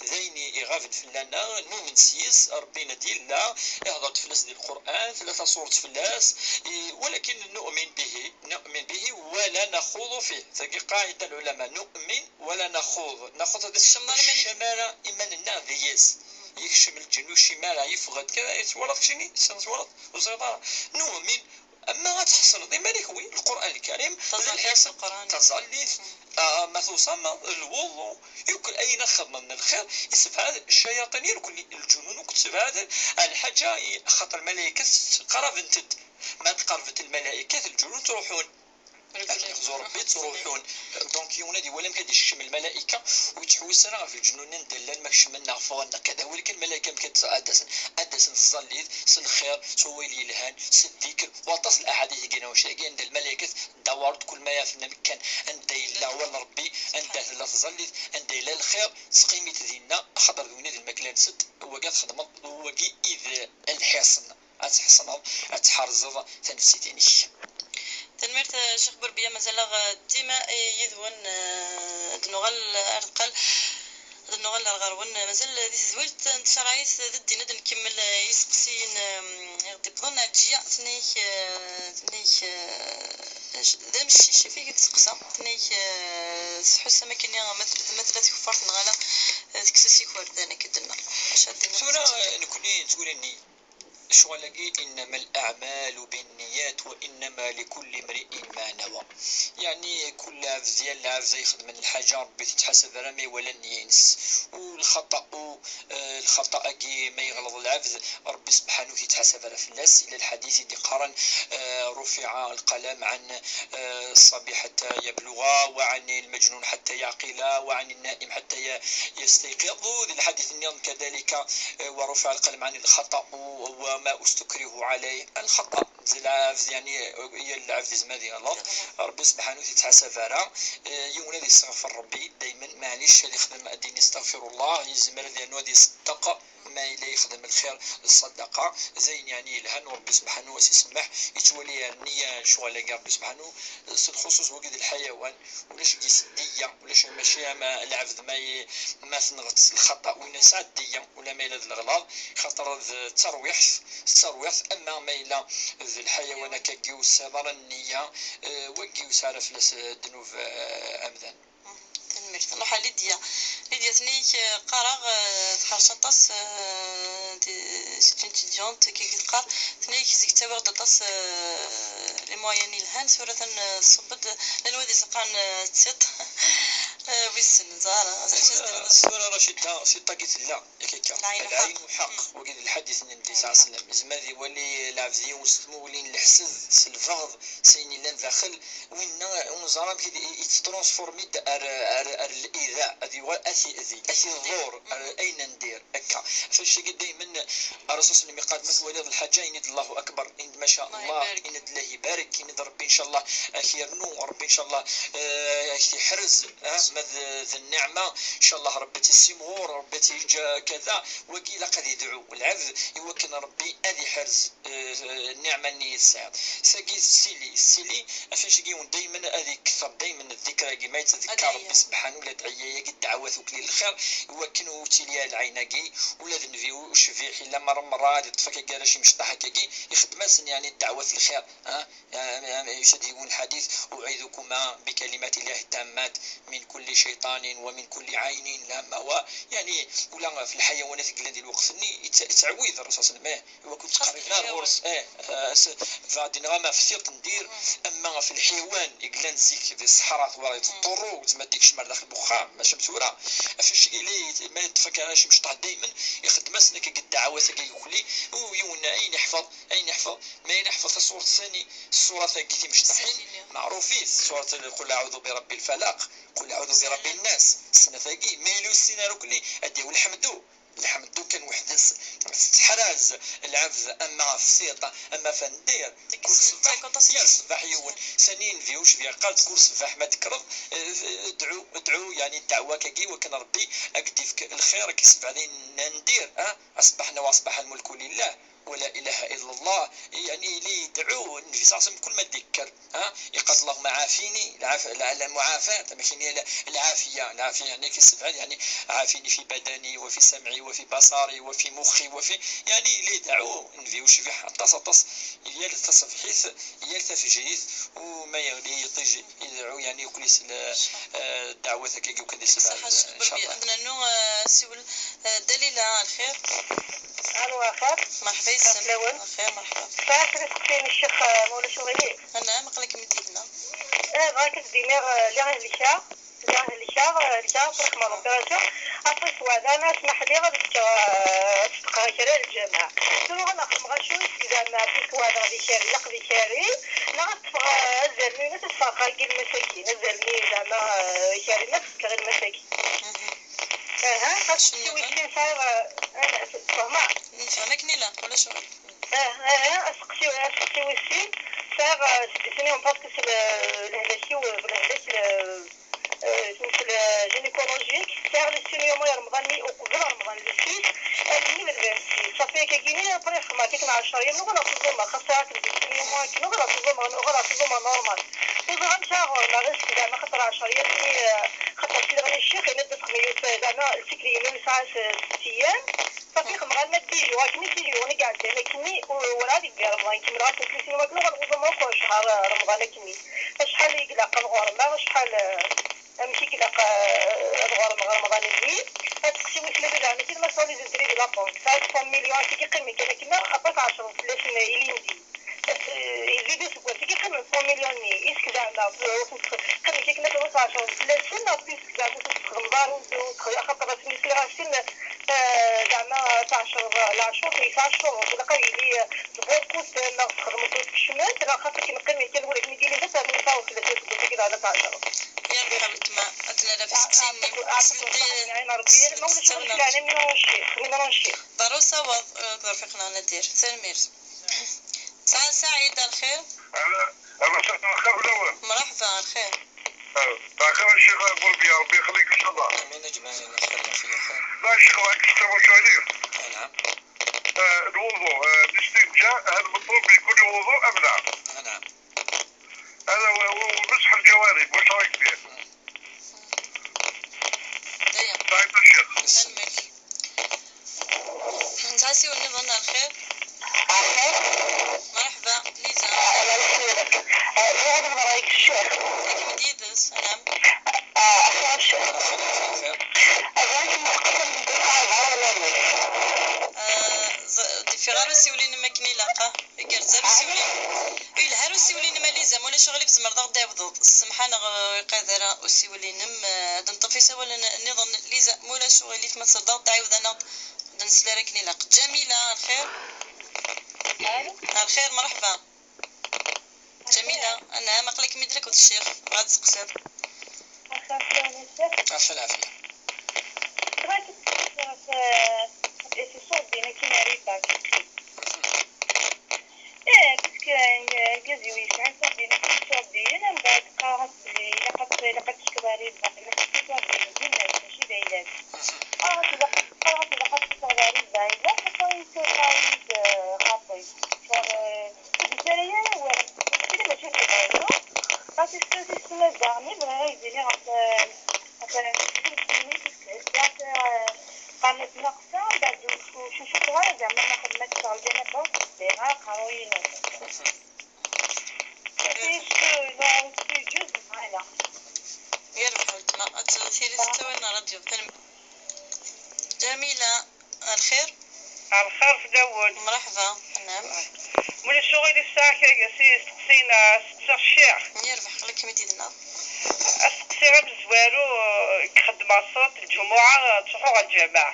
d ayen i iɣaben fell-aneɣ, numen s yis, Ṛebbi ad yella, ihḍer-d fell-as di Lqur'an, tella taṣuṛt fell-as, i, walakin nu'min bihi, nu'min bihi, wala naxuḍu fih. Tagi qaɛida n lɛulama, nu'min wala naxuḍ. Naxuḍ ad nekcem ara iman-nneɣ di yis. Yekcem lǧenn, ur yekcim ara, yeffeɣ-d, kra, twalaḍ keččini, twalaḍ, ur teẓriḍ ara. Nu'min, ama ad tḥeṣleḍ iman-ik wi Lqur'an Lkarim, d lḥiṣ, taẓallit, ah, ma tuṣameḍ, lwuḍu, yakk ayen ad xedmen n lxir, yessebɛad ccayaṭin irkelli, lǧunun akk ttebɛaden, ɛla lḥaǧa, i-, axaṭer lmalaykat qrabent-d. Ma tqerrbent lmalaykat, lǧunun ttruḥun. Ad ixzu Ṛebbi ttruḥun. Donc, yiwen ad iwali amek ad d-iskecem lmalayka, ur yettḥewwis ara ɣef lǧenun anda llan, ma kecmen neɣ ffɣen neɣ kada. Walakin lmalayka amek ad d-, ad d-asen? Ad d-asen s tẓallit, s lxir, s wawal yelhan, s ddikr. Waṭas n laḥadit i yeggan wacu-agi, anda lmalaykat ddawar-d kul ma yaf-, n amekkan anda yella awal n Ṛebbi, anda tella tẓallit, anda yella lxir, ttqimit dinna, axaṭer d winna i d lmakla-nsent, wagi ad txedmeḍ, wagi i d lḥiṣn. Ad tḥeṣneḍ, ad tḥerzeḍ tanfsit-inek. Tanemmirt, eh, Ccix Burbiya, mazal-aɣ, eh, dima, eh, yid-wen, eh, ad nuɣal ar deqqal, ad nuɣal ar ɣer-wen. Mazal, eh, di tedwilt n tcerɛit, d ddin ad nkemmel, eh, iseqsiyen, eh, i ɣ-d-iwwḍen. Ɛelǧiya, tenna-k, eh, tenna-k, eh, d amcic ɣef i k-d-teqsa. Tenna-k, eh, tḥussam akkenni ma tella, ma tella tkeffart neɣ ala, eh, tekkes-as ikerdan, akken d-tenna. Acu ad d-tenna? Tura, nekkni nettwali-nni ccɣel-agi, إنما الأعمال بالنيات وإنما لكل امرئ ما نوى. Yeɛni, kul lɛebd, yal lɛebd ay ixedmen lḥaǧa, Ṛebbi ur t-ittḥasab ara ma iwala nniya-ines. U lxaṭa, u, eh, lxaṭa-agi, ma yeɣleḍ lɛebd, Ṛebbi sebḥanu ur t-ittḥasab ara fell-as. Yella lḥadit i d-iqqaren, eh, رفع القلم عن، eh, الصبي حتى يبلغ، وعن المجنون حتى يعقل، وعن النائم حتى ي-، يستيقظ. U di lḥadit nniḍen كذلك, eh, ورفع القلم عن الخطأ وما استكرهوا عليه. Lxaṭa d lɛebd, yeɛni, yal lɛebd yezmer ad yeɣleḍ. Ṛebbi sebḥanu ur t-ittḥasab ara. Eh, yiwen ad yesteɣfer Ṛebbi daymen, maɛlic ad yexdem, ad d-yini استغفر الله, yezmer ad yernu ad iṣeddeq, ma yella yexdem lxir d ṣṣadaqa, d ayen yeɛni yelhan, u Ṛebbi sebḥanu ad s-isemmeḥ, yettwali ar nniya ccɣel-agi Ṛebbi sebḥanu, s lxuṣuṣ wagi d lḥayawan, ulac deg-s ddiya, ulac, mačči am lɛebd ma ye-, ma tenɣeḍ s lxaṭa, winna yesɛa ddiya, ula ma yella d leɣlaḍ, xaṭer d tarwiḥt, d tarwiḥt, ama ma yella d lḥayawan akkagi ur tesɛiḍ ara nniya, eh, wagi ur yesɛi ara fell-as, eh, ddnub, eh, amdan. Tanemmirt. Nruḥ ɣer Lidya. Lidya, tenna-k, eh, qqareɣ, eh, teḥṛec aṭas, eh, d-, c'est une étudiante qui teqqar, tenna-k zik ttawiɣ-d aṭas, eh, les moyens yelhan, tura atan, eh, tṣubb-d, llan wid yeqqaren, eh, d tiṭ. Eh, wissen, ẓer, ẓer, tura, tura Racida, tiṭ-agi tella, yak akka. Lɛaynu lḥeqq. Wagi d lḥadit n Nnbi ṣalla Llahu ɛalayhi wa sallam. Yezmer ad iwali lɛebd yiwen s tmuwlin n leḥsed, s lbeɣḍ, s ayen yellan daxel, winna ur neẓri amek i, i, i tettṛunsfurmi-d ar, ar, ar l-ida, ad yuɣal ad t-iɛdi, ad t-iḍur, ar ayen n dir, akka. Ɣef wannect-agi daymen, Ṛṛasul ṣalla Llahu ɛalayhi wa sallam iqqar-d, ma twaliḍ lḥaǧa, ini-d Allahu Akbar, ini-d ma ca Allah, ini-d Allah ibarek, ini-d Ṛebbi ncallah ad k-yernu, Ṛebbi ncallah, eh, ad k-iḥrez, eh, ma d, d nniɛma, ncallah Ṛebbi ad tt-issimɣur, Ṛebbi ad tt-yeǧǧ kada, wagi ilaq ad idɛu lɛebd i wakken Ṛebbi ad iḥrez, eh, nniɛma-nni i tesɛiḍ. Tagi tettili, tettili, ɣef wannect-agi yiwen daymen ad ikter daymen ddikr-agi, ma yettdekkar Ṛebbi sebḥanu, ula d ɛeyya-agi, ddeɛwat ukli n lxir, i wakken ur ttili ara lɛin-agi, ula d nnbi ucbiḥ, illa merra merra ad iṭṭef akka gar imecṭaḥ akkagi, ixeddem-asen yeɛni ddeɛwat n lxir, ha? Yeɛni, yeɛni, yusa-d yiwen lḥadit, أعيذكما بكلمات الله التامات من كل شيطان ومن كل عين لامة, wa, yeɛni, ula ɣef lḥayawanat i yellan di lweqt-nni, yettɛewwid Ṛṛasul ṣalla Llahu ɛalayhi wa sallam, eh, i wakken ur ttqerriben ara ɣur-s, eh, eh, s-, bɣiɣ ad d-iniɣ ama ɣef tiṭ n dir, ama ɣef lḥiwan i yellan zik di ṣṣeḥra, twalaḍ yeṭṭurru, yezmer ad d-ikcem ar daxel n uxxam, mačči am tura. Ɣef wannect-agi, ma yeṭṭef akka imecṭaḥ daymen, ixeddem-asen akka deg ddeɛwat-agi yukli, u yiwen ayen iḥfeḍ, ayen iḥfeḍ, ma ayen iḥfeḍ taṣuṛt ثاني, ṣṣuṛat-agi timecṭaḥin, meɛrufit, ṣṣuṛat قل أعوذ برب الفلق, قل أعوذ برب الناس, snat-agi, ma yella ur yessin ara ukli, ad d-yawi lḥemdu. Lḥemdu kan weḥd-s tettḥraz lɛebd, ama ɣef tiṭ, ama ɣef ndir. Kul ṣṣbeḥ, yal ṣṣbeḥ yiwen. Sani Nnbi ucbiɛ yeqqar-d kul ṣṣbeḥ ma d-tekkreḍ, eh, dɛu, dɛu, yeɛni ddeɛwa-agi wakken Ṛebbi ad k-d-ifk lxir, ad k-issebɛed ayen n ndir, ah, أصبحنا وأصبح الملك لله ولا إله إلا الله. Yeɛni, yella yedɛu Nnbi ṣalla Llahu ɛalayhi wa sallam kul ma d-yekker. ها، يقال: اللهم عافيني، العاف-، الع-، المعافاة، ماشي هي ال-، العافية، العافية يعني كيسبعد، يعني عافيني في بدني وفي سمعي وفي بصري وفي مخي وفي، يعني، اللي يدعو Nnbi ucbiḥ aṭas aṭas، yal taṣebḥit, yal tafejrit, وما يغلي يطيج يدعو، يعني، يكون يسال، آه، الدعوات هكاك يمكن يسال. صحة، شكرا إن شاء الله. عندنا نو، آه، سيول، آه، دليلة، الخير. ألو، الخير. مرحبا يسلم. الخير، مرحبا. صحة، تسقسيني الشيخ، آه، مولا شغلي. نعم، قلك مدينة. Eh, bɣiɣ ad d-iniɣ, eh, lliɣ helkeɣ, lliɣ helkeɣ, eh, helkeɣ, ṭṭreɣ ma ṛebbi rǧu. Aṭas wɛada, ma smaḥ-d, ad fkeɣ, eh, ad ṣeddqeɣ kra n lǧameɛ. Tura ad xedmeɣ acu i s-, zeɛma, aṭas wɛada d ikerri, ilaq d ikerri, neɣ ad ṭṭfeɣ, eh, azal-nni, ad t-ffɣeɣ ɣer yilmasakin, azal-nni, zeɛma, eh, ikerri, ad t-fkeɣ i lmasakin. Aha, aseqsi wis sin sɛiɣ, eh, eh, tfehmeḍ? Nefhem akken ilaq, ulac aɣilif. Ah, ah, ah, aseqsi, aseqsi wis sin, sɛiɣ, eh, seg sin, parce que s-, le-, lehlak-iw, eh, lehlak, eh, eh, s-, le gynécologique, sɛiɣ le saignement i Remḍan-nni uqbel Remḍan le six, almi d le vingt-six. Ṣafi akkagini, après xedmeɣ akken ɛecṛa yam, uɣaleɣ ttẓumaɣ, xas sɛiɣ akken le saignement akken, uɣaleɣ ttẓumaɣ, uɣaleɣ ttẓumaɣ normal. Ur ẓriɣ amek ara ɣurmeɣ, ɣas zeɛma xaṭer ɛecṛa yam-nni, eh, xaṭer sliɣ i ccix, yenna-d ad xedmeɣ yiwet, eh, zeɛma lsikli-inu yesɛa s-, sett ayyam. Ṣafi xedmeɣ arma d dix jours, akken i dix jours i iɛeddan akkenni, u-, werɛad i d-yermeḍ, nkemmel ɣas akken sin wakken uɣaleɣ uẓumeɣ akk ccher, eh, Remḍan akkenni. Acḥal i ilaq ad ɣurmeɣ, acḥal, eh, amek i ilaq, eh, ad ɣurmeɣ Remḍan-nni. Aseqsi wis sin, akken ma sɛu les intérêts de la banque, sɛiɣ cent millions, akken i yeqqimen kan akken, aṭas ɛecṛen fell-asen ilindi. Eh, yezzi-d useggas i yeqqimen cent millions-nni, i s-, zeɛma, eh, ur ten-, qqimen kan akken, aṭas ɛecṛen fell-asen, neɣ zeɛma ur t-txedmeḍ ara, ur t-, ur t-, axaṭer ass-nni sliɣ-asen, eh, zeɛma tɛecreḍ lɛecur, yesɛa ccuruṭ, ilaq ad yili, eh, tbur kutem, neɣ txedmeḍ ur tkecmeḍ, neɣ xas akken qqim kan wala akken i d-yili, d ass-a mi taweḍ fell-as aseggas-agi, neɣ ad tɛecreḍ. Yerbeḥ weltma, ad nella ɣef isteqsiyen-nni. Ɛeṭṭel, ɛeṭṭel, ɛeṭṭel, ɛeṭṭel, ma ulac ɣur-k leɛnaya, imra n ccix, imra n ccix. Ḍerru sawaḍ, eh, akked Rfiq-nneɣ Nadir. Tanemmirt. Sa-, Saɛid, الخير. أنا، أنا ساكن الخير في الأول. مرحبا، الخير. آه، الخير الشيخ بوربي، ربي يخليك إن شاء الله. آمين أجمعين، الخير، الخير، الخير. لا، الشيخ، راك تستمع شوية. آه، نعم. آه، الوضوء، آه، الاستنجاء، هل مطلوب لكل وضوء أم لا؟ آه، نعم. هذا هو، هو، هو مسح الجوارب، واش رايك فيه؟ دايم. طيب الشيخ. تنمير. نتعسي ونظن الخير. الخير. مرحبا، ليزا. الله يسلمك. آه، يا غدوة رايك الشيخ؟ راكي من ديدس، نعم. آه، الخير الشيخ. الخير. أبغيك نتقدم بالدفعة العربية. آه، ز-، دي في غير سيولين مكني لاقة. Igerrez, ar usiwel-inem. Yelha, ar usiwel-inem a Liza, ma ulac uɣilif tzemreḍ ad ɣ-d-tɛiwdeḍ. Ssemḥ-aneɣ, eh, iqad ara usiwel-inem, eh, ad neṭṭef isawalen nniḍen. Liza, ma ulac uɣilif ma tzemreḍ ad ɣ-d-tɛiwdeḍ, ad ɣ-d-nsel ara akken ilaq. Ǧamila, ar lxir? Ar lxir, mreḥba. Ǧamila, anɛam, aql-ikem-id akked ccix, bɣa ad tseqsiḍ. Ɣef lɛafya. Bɣiɣ ad d-sqsiɣ ɣef, ɣef iṣurdiyen akken ar ibarek. Eh, parce que, eh, argaz-iw yesɛa iṣurdiyen akken iṣurdiyen, anda i d-qqareɣ-as belli ilaq ad, ilaq ad tefkeḍ ar ibarek, ilaq ad tefkeḍ iṣurdiyen d yemma-s, mačči d ayla-s. Qqareɣ-as ilaq, qqareɣ-as ilaq ad tefkeḍ ar ibarek, ilaq ad tawiḍ, tawiḍ, eh, xaṭi. Genre, eh, ur d-yettarra ara awal. Keččini mačči d lɛinwa. Ɣas isem-, isem-a daɣen i bɣiɣ ad d-iniɣ ɣef, eh, ɣef, eh, ɣef, eh, qqaren-as Naqsa, mbeɛd ur, ur cucufeɣ ara zeɛma ma xedmeɣ-tt ɣer lǧanabat, ur sbeɛdeɣ ara aqerruy-inu. Est-ce que, non, est-ce que yeǧǧuz neɣ ala? Yerbeḥ weltma, ad t-, tili tettawal neɣ radyu. Tanem-, Ǧamila. الخير. الخير في داوود. مرحبا، نعم. Mulac uɣilif sɛiɣ kra n yisteqsiyen, ad steqsiɣ ccix. Yerbeḥ, aql-ikem-id yid-neɣ. Asteqsi amezwaru, eh, i xeddmeɣ ṣṣlat lǧumuɛa, eh, ttruḥuɣ ɣer lǧameɛ.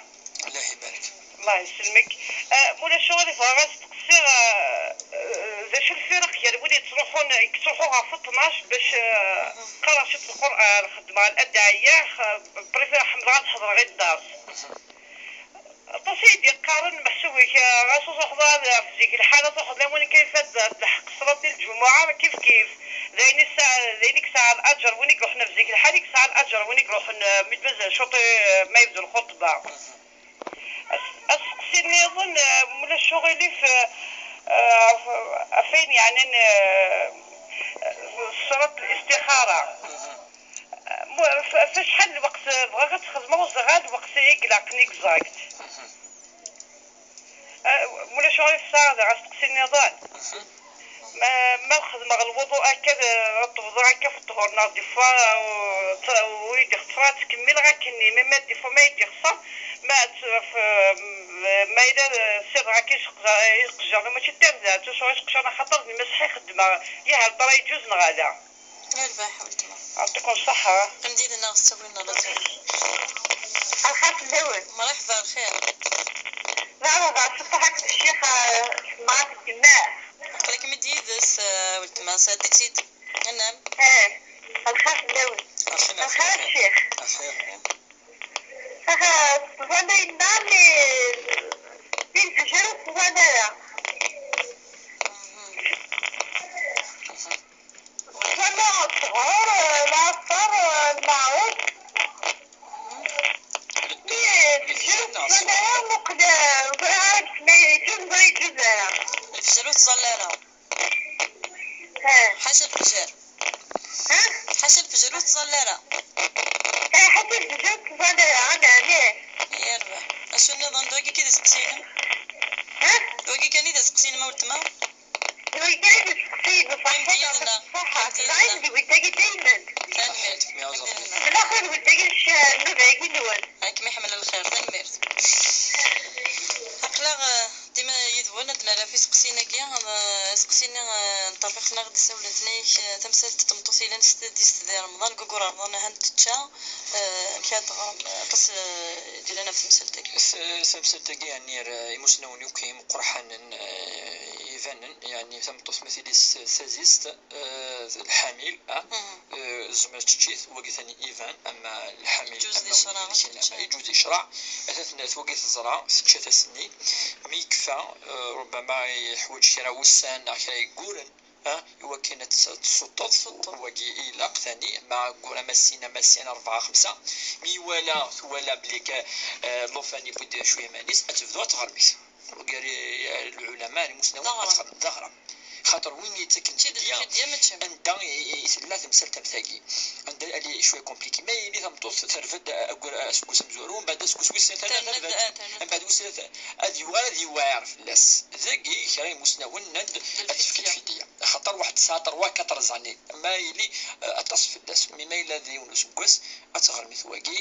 الله يبارك. الله يسلمك. Eh, mulac uɣilif bɣiɣ ad steqsiɣ, eh, eh, d acu lfirq gar wid yettruḥun, yettruḥu ɣef ṭnac bac, eh, qqareɣ ciṭ Lqur'an, xeddmeɣ adɛiya, eh, préfère ḥemmleɣ ad hedreɣ i dderz. Aṭas i d-yeqqaren meḥsub-ik, ɣas ur truḥeḍ ara ɣef zik lḥal, ad truḥeḍ lawan kan ifad lḥeqq ṣṣlat n lǧumuɛa, kif kif. D ayen yesɛa, d ayen i yesɛa laǧer win i iruḥen ɣef zik lḥal, i yesɛa laǧer win i iruḥen, eh, mi d-mazal cwiṭ, eh, ma yebdu lxuṭba. As-, asteqsi nniḍen, eh, mulac uɣilif, eh, eh, ɣef, ɣef wayen yeɛnan, eh, ṣṣlat n listixara. Mu-, f-, f acḥal n lweqt bɣiɣ ad tt-xedmeɣ, ur ẓriɣ ara lweqt i ilaqen exact. Ah, mulac ɣur-i tesɛa daɣ asteqsi nniḍen. Ma, ma xedmeɣ lwuḍu akka, d-, ad ṭebḍeɣ akka f ṭṭhur, neɣ des fois, uh, ur yi-d-ixeṣṣer ad tt-kemmileɣ akkenni, mais ma des fois ma yi-d-ixeṣṣer, ma tt-, f-, ma yella ssireɣ akka iseqja-, iqejjaṛen, mačči d tarda, ttwasɛuɣ iseqjaren axaṭer d lmaseḥ i xeddmeɣ, yah hal ṭara yeǧǧuz neɣ ala. Yerbeḥ weltma. Yeɛṭikum ṣṣeḥḥa. Qqim did-neɣ s ttawil n Ṛebbi. Lxir fell-awen. Mṛeḥba, lxir. Merḥba, ṣṣeḥḥa akked ccix, eh, Semmaɣ akked Gma. Aql-ikem-id yid-s, eh, weltma, sɛeddi-tt-id. Anam. Eh, lxir fell-awen. Lxir a ccix. Lxir. Aha, tẓalla yemma, mi, mi lefjer ur tẓalla ara. Tama ssḥur, lɛeṣṣer, lmeɛruf. Mi tejrew tessal ara, muqel, ẓriɣ ara bsem yeǧǧuz, ur yeǧǧuz ara. Lefjer ur tẓalla ara. Ah. Ḥaca lefjer. Ha? Ḥaca lefjer ur tẓalla ara. Ah, ḥaca lefjer ur tẓalla ara, neɛni? Yerbeḥ. Acu nniḍen, d wagi kan i d aseqsi-inem? Ha? D wagi kan i d aseqsi-inem a weltma? D wagi kan i d aseqsi-inu, ṣaḥḥit, yid-neɣ. Ṣaḥḥa. Qqim yid-neɣ. Dɣa d wagi daymen. Tanemmirt. Qqim yid-neɣ. Mlaxir d wagi nnuba-agi-nwen. Ad kem-iḥemmel lxir, tanemmirt. Aql-aɣ, eh, dima yid-wen ad d-nerr ɣef iseqsiyen-agi, eh, aseqsi-nni, eh, n terfiqt-nneɣ i d-ssawlen tnayek, eh, tamsalt n tmeṭṭut yellan s tadist di Remḍan, deg waggur Remḍan ahan tečča, eh, amek ara d-teɣrem, eh, aṭas, eh, d-yellan ɣef temsalt-agi? S-, tamsalt-agi, yeɛni, eh, imusnawen akk imeqqranen, eh, ibanen, yeɛni tameṭṭut ma tili s tadist, eh, lḥamil, ah, eh, tezmer ad tečč-it, wagi tani iban, ama lḥamil, yeǧǧuz ama di ccreɛ, win ad tečč. Yeǧǧuz di ccreɛ, ata tenna-t wagi teẓra, tečča-t ass-nni, mi yekfa, eh, rubbama yeḥwaǧ kra wussan neɣ kra yegguren, ah, i wakken ad tt-, ad tessuṭṭeḍ, wagi i ilaq tani, ma aggur ama sin, ama sin, rebɛa, xemsa, mi iwala, twala belli ka, eh, llufan yewwi-d cwiya iman-is, ad tebdu ad teɣrem-it. Gar, eh, lɛulama, imusnawen, d aɣrem. Ad txedmeḍ d aɣrem. Xaṭer win yettaken lfidya, anda i, i, i tella temsalt am tagi. Anda ali cwiya compliqué. Ma yili tameṭṭut terfed, eh, aggur, eh, aseggas amezwaru, mbeɛd aseggas wis tlata terfed, terfed, eh, terfed. Mbeɛd wis tlata, ad yuɣal ad yewɛir fell-as. Dagi, kra imusnawen nnan-d ad tefk lfidya. Xaṭer waḥed tesɛa trois, quatre années. Ma yili, eh, aṭas fell-as. Mi ma yella d yiwen useggas, ad teɣrem-it wagi,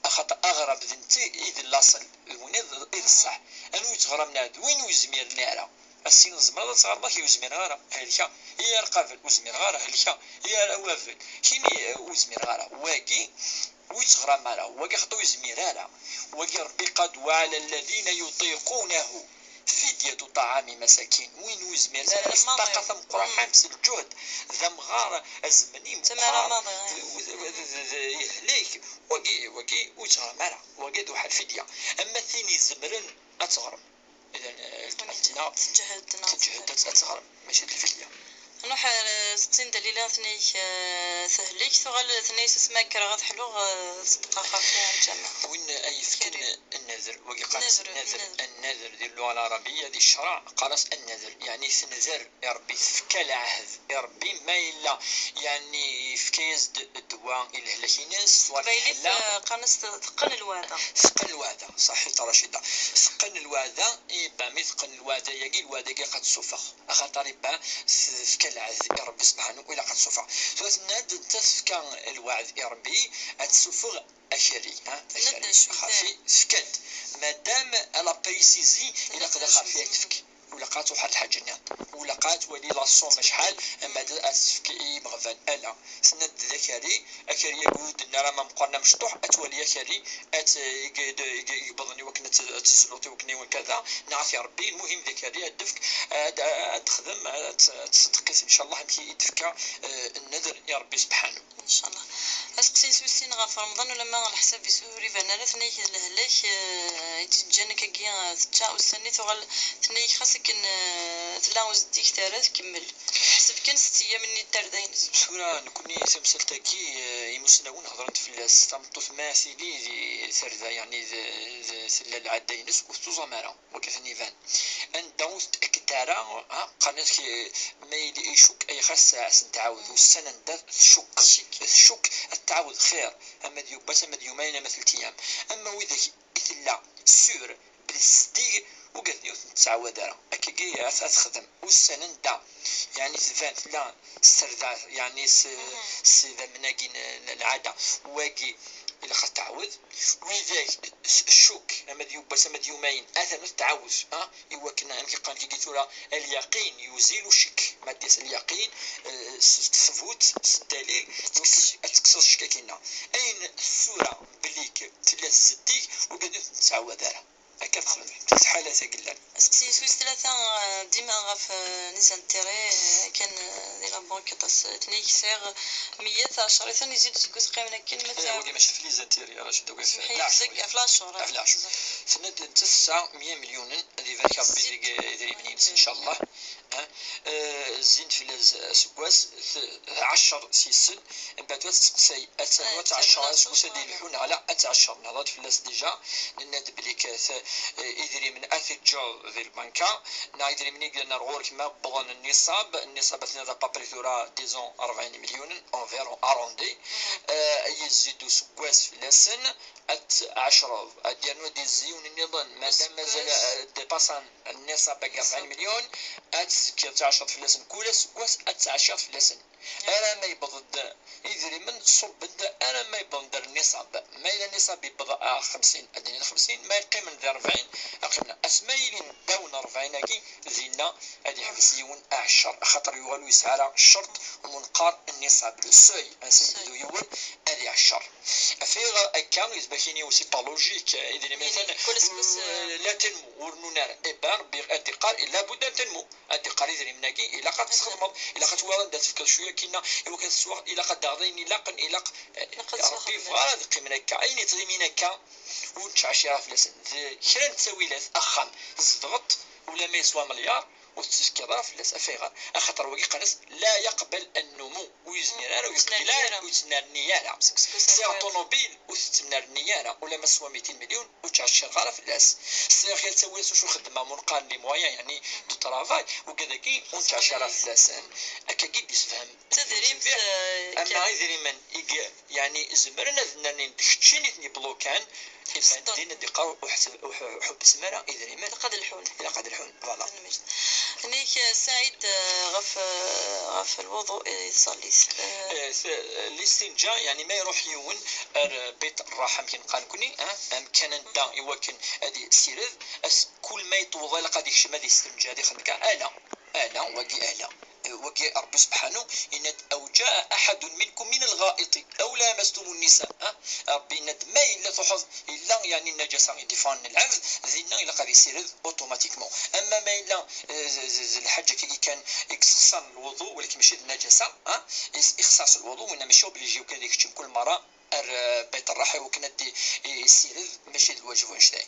axaṭer aɣrab d netta i d laṣel. D win i d, i d ṣṣeḥ. Anwa yettɣramen ara? D win ur yezmiren ara. A ssi, tzemreḍ ad tɣreḍ, ak ur zmireɣ ara, helkeɣ. I yar qabel, ur zmireɣ ara, helkeɣ. I yar awabel, kini, eh, ur zmireɣ ara. Wagi, ur yettɣram ara. Wagi xaṭi ur yezmir ara. Wagi Ṛebbi qad, وعلى الذين يطيقونه فدية طعام مساكين. Win ur yezmiren ara, s ṭṭaqa tameqqrant, s lǧuhd, d amɣar azemni meqqar, d, d, d, d, yehlek. Wagi, wagi ur yettɣram ara. Wagi d waḥed fidya. Ama tin izemren ad teɣrem. Idan, eh, weltma-tneɣ teǧhed, teǧhed ad, ad teɣrem, mačči d lfidya. Nruḥ ar, eh, seqsi n Dalila, tenna-ak, eh, tehlek, tuɣal tenna-as asmi ara kkreɣ ad ḥluɣ, eh, ṣeddqeɣ ɣef lǧameɛ. Win ay yefken nnader, wagi qqaren-as nnader, nnader, nnader di lluɣa lɛarabiya, di ccreɛ, qqaren-as nnader, yeɛni tender i Ṛebbi, tefka lɛehd i Ṛebbi, ma yella, yeɛni yefka-yas-d ddwa i lehlak-ines, swal teqbaylit, eh, qqaren-as te-, teqqen lweɛda. Teqqen lweɛda, ṣaḥit a Racida. Teqqen lweɛda, iba mi teqqen lweɛda-yagi, lweɛda-yagi ad tessufeɣ. Axaṭer iba tefka lɛehd i Ṛebbi subḥanu, ilaq ad tessufeɣ. Tura tenna-d, netta tefka lweɛd i Ṛebbi, ad tessufeɣ akari, ha? Akari. Xafi, tefka-d. Madam, elle a précisé, ilaq d axafi ad tefk. Ur ilaq ad truḥ ar lḥaǧa-nni. Ulaqa ad twali la somme acḥal, ama d asefk i yimeɣban, ala. Tenna-d d akari, akari-agi ur d-tenna ara ma meqqren am mecṭuḥ, ad twali akari, ad t-, i, i, i, i yewwḍen i wakken ad t-, ad tezluḍ i wakken i wakken kada, neɣ ad t-irebbi, lmuhim d akari, ad d-tefk, ad, ad texdem, ad t-, ad tṣeddeq-it, ncallah, amek i d-tefka, eh, nnedr i Rebbi sebḥanu. Ncallah. Aseqsi-ines wis sin ɣef Remḍan, ulamma leḥsab-is ur iban ara, tenna-yak d lehlak, eh, i tt-iǧǧan akkagi, eh, tečča ussan-nni, tuɣal tenna-yak xas akken, eh, tella u zeddig, terra tkemmel. Ḥseb kan sett eyyam-nni n tarda-ines. Tura nekkni tamsalt-agi, eh, imusnawen hedren-d fell-as, tameṭṭut ma tili di tarda, yeɛni d, d, tella lɛadda-ines ur tettuẓam ara. Wagi ad ten-iban. Anda ur tettɛekked ara, ha, qqaren-ak, eh, ma yili icukk, ay xas ad sen-tɛawed. Ussan anda tcukk, tcukk ad tɛawed xir, ama d yubas, ama d yumayen, ama telt eyyam. Ama widak i tella sûr belli zeddig, ugad-nni ur ten-tettɛawad ara. Akkagi ad, ad texdem. Ussan anda, yeɛni tban tella s terda, yeɛni s, s idammen-agi n, n lɛada, wagi ilaq ad tɛawed. Widak s ccuk, ama d yubas, ama d yumayen, atan ad tɛawed, ha, i wakken, amek i qqaren kigi tura, alyaqin yuzilu ccekk. Ma d-yas alyaqin, eh, s, s ttbut, s ddalil, i wakken ad tekkseḍ ccekk-agi-nna. Ayen tsura belli k-, tella tzeddig, ugad ur ten-tettɛawad ara. Akka texdem, d ḥalat-agi llan. Aseqsi-ines wis tlata, eh, dima ɣef, eh, les intérêts, eh, kan, eh, di la banque aṭas, eh, tenna-yak sɛiɣ meyya, tɛecṛit-n, yezzi-d useggas qqimen akken, ma eh, tɛawed. Wagi mačči ɣef les intérêts, ara ceddaw ɣef, semmeḥ-iyi, leɛcur, ɣef leɛcur, ɣef leɛcur. Tenna-d netta tesɛa meyya milyunen, ad ibarek Rebbi deg idrimen-ines, ncallah. Ha? Eh, zzin-d fell-as aseggas, t-, ɛecṛ s-, yes-sen, mbeɛd ad testeqsay, ad ternu ad tɛecṛ, aseggas ad ilḥu neɣ la, ad tɛecṛ. Nehḍer-d fell-as déjà, nenna-d belli k-, t-, eh, idrimen ad t-teǧǧeḍ di lbanka, neɣ idrimen i yellan ar ɣur-k ma wwḍen nniṣab, nniṣab ad tiniḍ à peu près tura, disons, rebɛin milyunen, environ, arrondi. Eh, yezzi-d useggas fell-asen, ad tɛecṛeḍ, ad yernu ad d-izzi yiwen nniḍen, ma dam mazal, eh, dépassan nniṣab-agi rebɛin milyun, ad tezkiḍ tɛecṛeḍ fell-asen kul aseggas, ad tɛecciḍ fell-asen. Ara ma yewweḍ-d idrimen, ṣubben-d ara ma yewweḍ-d ar nniṣab. Ma yella nniṣab yewweḍ ar xemsin, ad d-iniḍ xemsin, ma yeqqimen di rebɛin, ad qqimen. Asma yilin ddaw n rebɛin-agi, dinna ad yeḥbes yiwen ɛecṛ, axaṭer yuɣal ur yesɛi ara ccerṭ umenqar n nniṣab, le seuil, ansa yebdu yiwen ad iɛecṛ. Affaire akka, yezmer ad k-yini aussi par logique, idrimen-nni, kul aseggas, euh, la tenmu, ur rennun ara. Eh ben, Rebbi ad d-iqqar, lابد أن تنمو. Ad d-iqqar idrimen-agi, ilaq ad t-tesxedmeḍ, ilaq ad twaliḍ anda tefkiḍ cwiya kinna, iwakken ad teswaɣ, ilaq ad d-taɣeḍ ayen ilaqen, ilaq, eh, ilaq ad teswaxeḍ. Rebbi yebɣa ad qqimen akka, ayen yettɣimin akka, ur nettɛecciṛ ara fell-asen. D kra n ttawilat, axxam, tzedɣeḍ-t, ulamma yeswa amelyaṛ, ur tettekkiḍ ara fell-as. Ɣef ayɣer? Axaṭer wagi qqaren-as لا يقبل النمو. Ur yezmir ara, ur yeqbil ara, ur yettnerni ara. C'est un طوموبيل, ur tettnerni ara. Ulamma teswa mitin milyun, ur ttɛecciṛeɣ ara fell-as. Sɛiɣ kra n ttawilat s ucu xeddmeɣ, ma neqqar les moyens, yeɛni, de travail, ugad-agi ur nettɛecciṛ ara fell-asen. Akkagi i d-yessefhem. D tadrimt, eh, ama idrimen i y-, yeɛni, zemren ad nnernin d keččini i ten-yeblukan, iban din ad d-iqqar ur ḥ-, ur ḥ-, ur ḥebbsem ara idrimen. Ilaq ad lḥun. Ilaq ad lḥun, voilà. Tanemmirt. Nnig, eh, Saɛid, eh, ɣef, eh, ɣef lwuḍu i tṣallit, eh. Eh, t-, listinǧa, yeɛni ma iruḥ yiwen ar, eh, Bit Rraḥa, amek i neqqar nekkni, eh, amkan anda iwakken ad yessired, as-, kul ma yeṭweḍ ilaq ad ikcem ad yestemǧa, ad ixdem kan, ala, ala, wagi ala. Eh, wagi Rebbi sebḥanu yenna-d: أو جاء أحد منكم من الغائط أو لامستم النساء. Ha? Rebbi yenna-d ma yella truḥeḍ, yella yeɛni nnaǧasa i d-iffɣen n lɛebd, dinna ilaq ad yessired automatiquement. Ama ma yella, eh, z-, z-, z-, lḥaǧa akkagi kan i yessexṣaren lwuḍu, walakin mačči d nnaǧasa, ha? Is-, ixṣaṣ lwuḍu, winna mačči obligé kan ad ikeččem kul merra ar, eh, Bayt Rraḥa iwakken ad d-, i-, yessired, mačči d lwaǧeb wanect-a.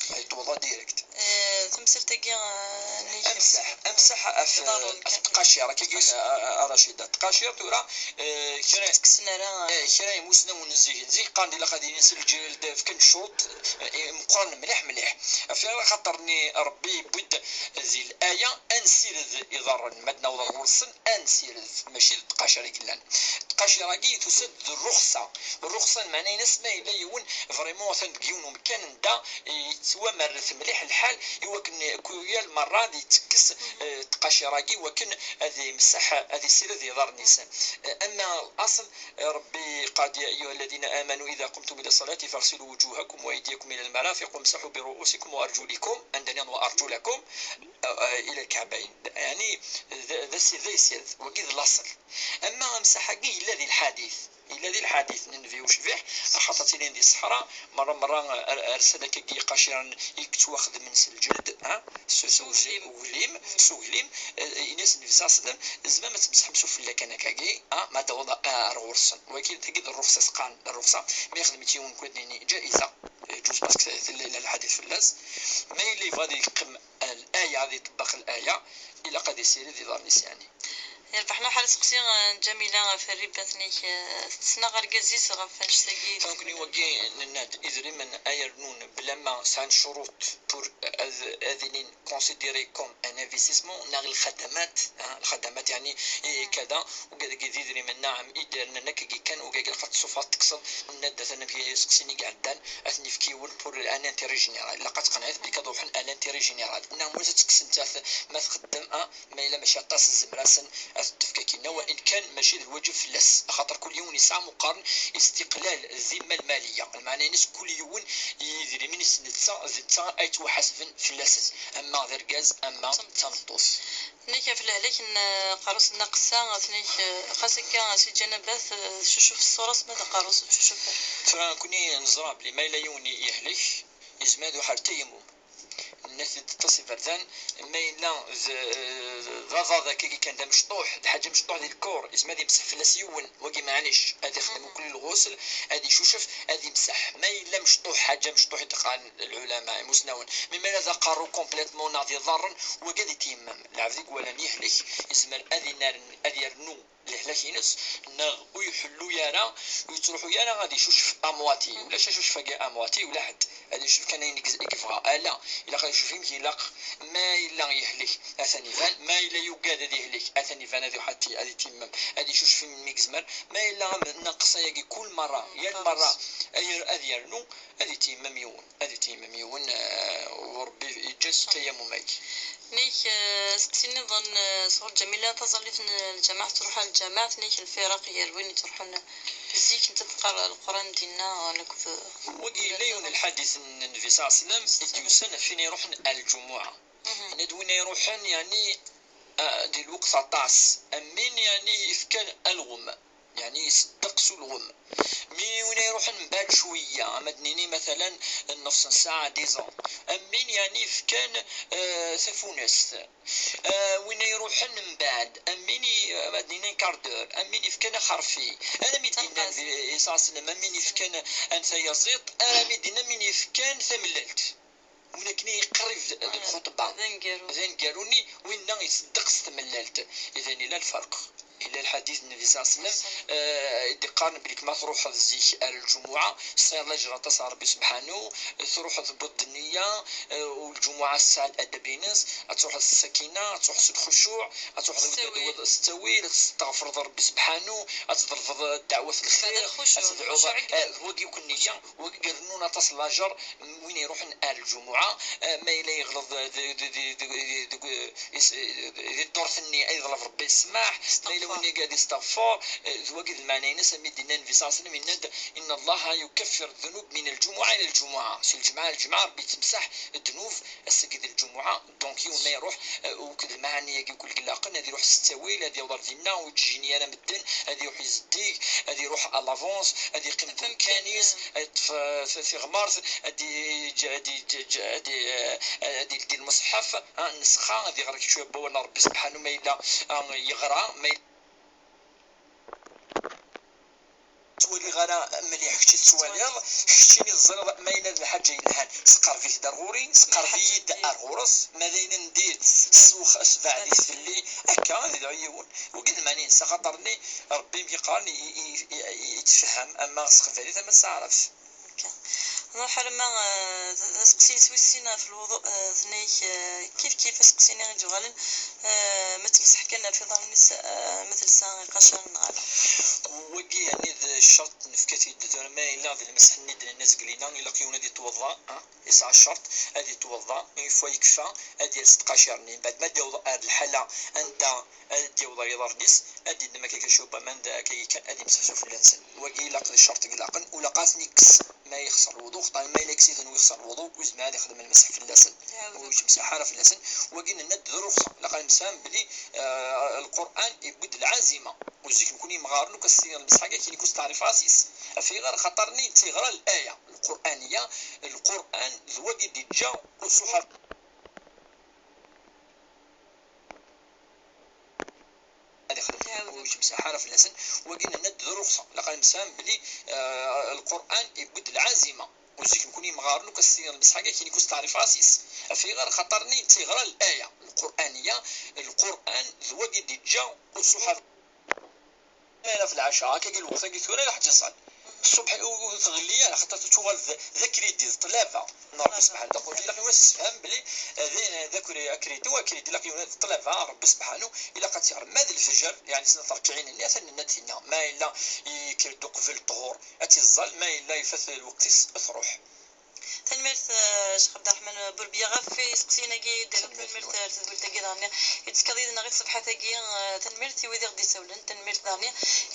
Yeṭweḍ direct. Eh, tamsalt-agi, eh, nnig amsaḥ, amsaḥ ɣef, ɣef tqacir, akkagi, a, a, a Racida. Tqacir tura, eh, kra, eh, kra imusnawen n zik, n zik qqaren-d ilaq ad yini s lǧild, fken ccuruṭ, eh, meqqren mliḥ, mliḥ. Ɣef axaṭer-nni Rebbi yewwi-d di laya, ad nessired iḍarren, ma d-naweḍ ar ɣur-sen, ad nessired, mačči d tqacir i yellan. Tqacir-agi tusa-d d rruxsa. Rruxsa lmeɛna-ines ma yella yiwen vraiment atan deg yiwen umkan anda yettwam Merret mliḥ lḥal i wakken ku-, yal merra ad yettekkes, eh, tqacir-agi, i wakken ad imseḥ, ad issired iḍarren-is. Eh, ama laṣel, eh, Ṛebbi قال: يا أيها الذين آمنوا إذا قمتم إلى الصلاة فاغسلوا وجوهكم وأيديكم إلى المرافق وامسحوا برؤوسكم وأرجلكم، anda nniḍen وأرجلكم, eh, eh, إلى الكعبين. Yeɛni, d, d asired, d asired, wagi d laṣel. Ama amsaḥ-agi yella di lḥadit. Yella di lḥadit n Nnbi ucbiḥ, axaṭer ttilin di ṣṣeḥra, merra, merra, ar, ar sdat akkagi iqaciren i yettwaxedmen s lǧeld, ha? S, s uglim, s uglim, eh, ini-as Nnbi صلى الله عليه وسلم, tzemrem ad tmesḥem s ufella kan akkagi, ha? Ma tewweḍ, eh, ar ɣur-sen. Wagi, tagi d rruxsa, s-qqaren rruxsa, ma yexdem-itt yiwen nekk ad nini ǧa'iza, eh, ǧuz, parce que tella, yella lḥadit fell-as. Ma yella yebɣa ad yeqqim, eh, laya, ad iṭebbeq laya, ilaq ad issired iḍarren-is, yeɛni. Yerbeḥ lḥal aseqsi, eh, n Ǧamila ɣef rriba-tnek, eh, tettnaɣ argaz-is ɣef annect-agi. Nekkni wagi nenna-d idrimen ay rnun bla ma sɛan ccuruṭ pour ad, ad ilin considérés comme un investissement, neɣ lxadamat, ah, lxadamat, yeɛni, eh, kada, ugad-agi d idrimen, naɛam, i d-rnan akkagi kan, ugad-agi ilaq ad t-tṣufeḍ, ad t-tekkseḍ, nenna-d atan amek i seqsin i iɛeddan, ad ten-yefk yiwen pour un intérêt général. Ilaq ad teqneɛ-it belli ad ruḥen à l'intérêt général. Neɣ ma ur tekkes nettat, ma txeddem, ah, ma yella mačči aṭas, tezmer-asen ad t-tefk akkin-a, wa in kan mačči d lwaǧeb fell-as, axaṭer kul yiwen yesɛa meqqaren istiqlal, ddimma lmaliya, lmeɛna-ines kul yiwen idrimen-is netta, d netta ay ttwaḥasben fell-asen, ama d argaz, ama d tameṭṭut. Tenna-k ɣef lehlak n, eh, uqerru-s n Naqessa, tenna-k, eh, xas akka si Ǧanabat, eh, tcucuf ṣṣura-s, ma d aqerru-s ur tcucuf ara. Tura nekkni neẓra belli ma yella yiwen yehlek, yezmer ad iruḥ ar tayammum. Nenna-t-id aṭas iberdan, ma yella d, d aḍad akkagi kan d amecṭuḥ, d ḥaǧa mecṭuḥ di lkur, yezmer ad yemseḥ fell-as yiwen, wagi maɛlic, ad ixdem mkul lɣusl, ad icucef, ad imseḥ. Ma yella mecṭuḥ, ḥaǧa mecṭuḥ i d-qqaren lɛulama, imusnawen. Mi ma yella d aqerru complètement neɣ d iḍarren, wagi ad iteyemmem. Lɛebd i iwalan yehlek, yezmer ad inarn-, ad yernu lehlak-ines, neɣ ur iḥellu ara, ur yettruḥu ara ad icucef à moitié. Ulac acucef-agi à moitié, ula ḥedd. Ad icucef kan ayen i yebɣa. Ala, ilaq ad icucef amek ilaq. Ma yella yehlek, atan iban. Ma yella yugad ad yehlek, atan iban, ad iruḥ ad t-, ad itemmem. Ad icucef melmi yezmer. Ma yella am-, neqṣ ayagi kul merra, yal merra, ay-, ad yernu, ad itemmem yiwen. Ad itemmem yiwen, eh, u Ṛebbi yeǧǧa-t tayammum-agi. Nek, eh, aseqsi nniḍen, eh, sɣur Ǧamila, taẓallit n lǧameɛ tettruḥ ar lǧameɛ, nek lfiraq gar win yettruḥun zik, nettat teqqar Leqran dinna, akked, wagi yella yiwen lḥadit n Nnbi صلى الله عليه وسلم i d-yusan ɣef win iruḥen ar lǧumuɛa. Yenna-d win iruḥen, yeɛni, eh, di lweqt aṭas, am win, yeɛni, yefkan alɣem. Yeɛni iṣeddeq s ulɣem. Mi win iruḥen mbeɛd cwiya, ama d-nini matalan nnefṣ n ssaɛa, dix ans, am win yeɛni yefkan, eh, tafunast. Eh, win iruḥen mbeɛd, am win i-, ama d-nini un quart d'heure, am win yefkan axerfi. Alammi d-yenna Nnbi صلى الله عليه وسلم, am win yefkan an tayaziḍt, alammi d-yenna am win yefkan tamellalt. Win akken i qrib d lxuṭba. D aneggaru. D aneggaru-nni, winna iṣeddeq s tmellalt. Idan ila lferq. Ila lḥadit n Nnbi صلى الله عليه وسلم, eh, i d-iqqaren belli ma truḥeḍ zik ar lǧumuɛa, tesɛiḍ laǧer aṭas ɣer Ṛebbi sebḥanu, truḥeḍ tewwiḍ-d nniya, eh, u lǧumuɛa tesɛa ladab-ines, ad truḥeḍ s ssakina, ad truḥeḍ s lxucuɛ, ad truḥeḍ s ttawil, ad testeɣfreḍ Ṛebbi sebḥanu, ad tḍelbeḍ ddeɛwat n lxir, ad tedɛuḍ, eh, d wagi akk nniya, wagi irennun aṭas n laǧer, win iruḥen ar lǧumuɛa, eh, ma yella yeɣleḍ, eh, deg, deg, deg, deg, deg, is-, eh, di ddurt-nni ad yeḍleb Ṛebbi ssmaḥ, ma yella win i ad isteɣfer, eh, d wagi d lmeɛna-ines, am i d-yenna Nnbi صلى الله عليه وسلم, yenna-d: إن الله يكفر الذنوب من الجمعة إلى الجمعة. Si lǧemɛa ar lǧemɛa Ṛebbi yettsemmeḥ ddnub, ass-agi d lǧumuɛa, donc yiwen ma iruḥ, eh, akked lmeɛani-agi akk ilaqen, ad iruḥ s ttawil, ad yaweḍ ar dinna, ur yettjini ara medden, ad iruḥ izeddig, ad iruḥ à l'avance, ad yeqqim deg umkan-is, ad yeṭṭef, eh, tiɣmert, ad yeǧǧ, ad yeǧǧ, ad yeǧǧ, ad, eh, ad yeldi lmeṣḥef, ah, nesxa, ad yeɣra kečč wawal n Ṛebbi sebḥanu ma yella, ah, yeɣra, ma yella ur ttwaliɣ ara mliḥ, kečč i tettwaliḍ, keččini teẓriḍ ma yella d lḥaǧa yelhan, sqerreb-it-d ar ɣur-i, sqerreb-iyi-d ar ɣur-s, ma d ayen n dir, sewx, sbeɛd-it fell-i, akka ad yedɛu yiwen. Wagi d lmeɛna-ines, axaṭer-nni Ṛebbi mi qqaren i, i, i, i, yettefhem, ama s teqbaylit ama s taɛrabt. Nruḥ arma, eh, d aseqsi-ines wis sin ɣef lwuḍu, eh, tenna-yak, eh, kif kif aseqsi-nni i d-yuɣalen, eh, ma tmesseḥ kan ɣef iḍarren-is, eh, ma telsa iqacaren neɣ ala. Wagi, yani, d ccerṭ nefka-t-id tura, ma yella d lmesh-nni d-nenna zgelina, ilaq yiwen ad yetweḍḍa, ah, yesɛa ccerṭ, ad yetweḍḍa, une fois yekfa, ad yels tqacarin-nni. Mbeɛd ma d-yaweḍ ar lḥala anda ad d-yaweḍ ɣer yiḍarren-is, ad d-yeddem akka kra cwiṭ n waman, d akka kan ad yemseḥ s ufella-nsen. Wagi ilaq d ccerṭ i ilaqen, ur ilaq ad ten-yekkes ma yexṣer lwuḍu, xaṭer ma yella yekkes-iten u yexṣer lwuḍu, ur yezmir ad ixdem lmesh fell-asen, ur yettemseḥ ara fell-asen. Wagi nenna-d d ruxṣa, ilaq ad nemsefham belli, eh, Lqur'an yewwi-d lɛazima. U zik nekni imɣaren akk ad s-tiniḍ lmesh akka, kini ur steɛrif ara s-is. Ɣef ayɣer? Xaṭer-nni d tiɣra n laya lqur'aniya, Lqur'an d wagi d-iǧǧa u ṣṣuḥaf. Ad ixdem ur yettemseḥ ara fell-asen. Wagi nenna-d d ruxṣa, ilaq ad nemsefham belli, eh, Lqur'an yewwi-d lɛazima. U zik nekni imɣaren akk ad s-tiniḍ lmesh akka, kini ur steɛrif ara s-is. Ɣef ayɣer? Xaṭer-nni d tiɣra n laya lqur'aniya, Lqur'an d wagi d-iǧǧa u ṣṣuḥaf. Ma yella f lɛaca, akkagi lweqt-agi tura, ilaq ad tt-iẓẓal. Ṣṣubḥ ur, ur tɣelli ara, xaṭer tuɣal d, d akridi, d ṭṭlaba n Ṛebbi subḥanahu. Donc, ilaq ad as-yessefhem belli, eh, d, d akri-, akridi, u akridi ilaq yiwen d ṭṭlaba n Ṛebbi subḥanahu, ilaq ad tt-iɣer. Ma d lefjer, yeɛni snat ṛekɛin-nni, atan nenna-d tinna. Ma yella yekker-d uqbel ṭṭhur, ad tt-iẓẓal, ma yella ifat lweqt-is, ad truḥ. Tanemmirt, eh, Ccix Ɛebderreḥman Burbiya, ɣef yiseqsiyen-agi i d-terram. Tanemmirt ar tedwilt-agi daɣen i d-tefkaḍ yid-neɣ i tṣebḥat-agi. Eh, tanemmirt i wid i ɣ-d-isawlen. Tanemmirt daɣen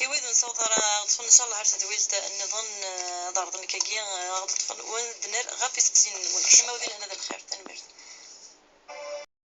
i wid ur nessaweḍ ara ad ɣ-ṭṭfen, ncallah, ar tedwilt nniḍen, eh, ad ɛerḍen akkagi, eh, ad ɣ-d-ṭṭfen, u ad d-nerr ɣef yiseqsiyen-nwen. Kma udi lehna d lxir. Tanemmirt.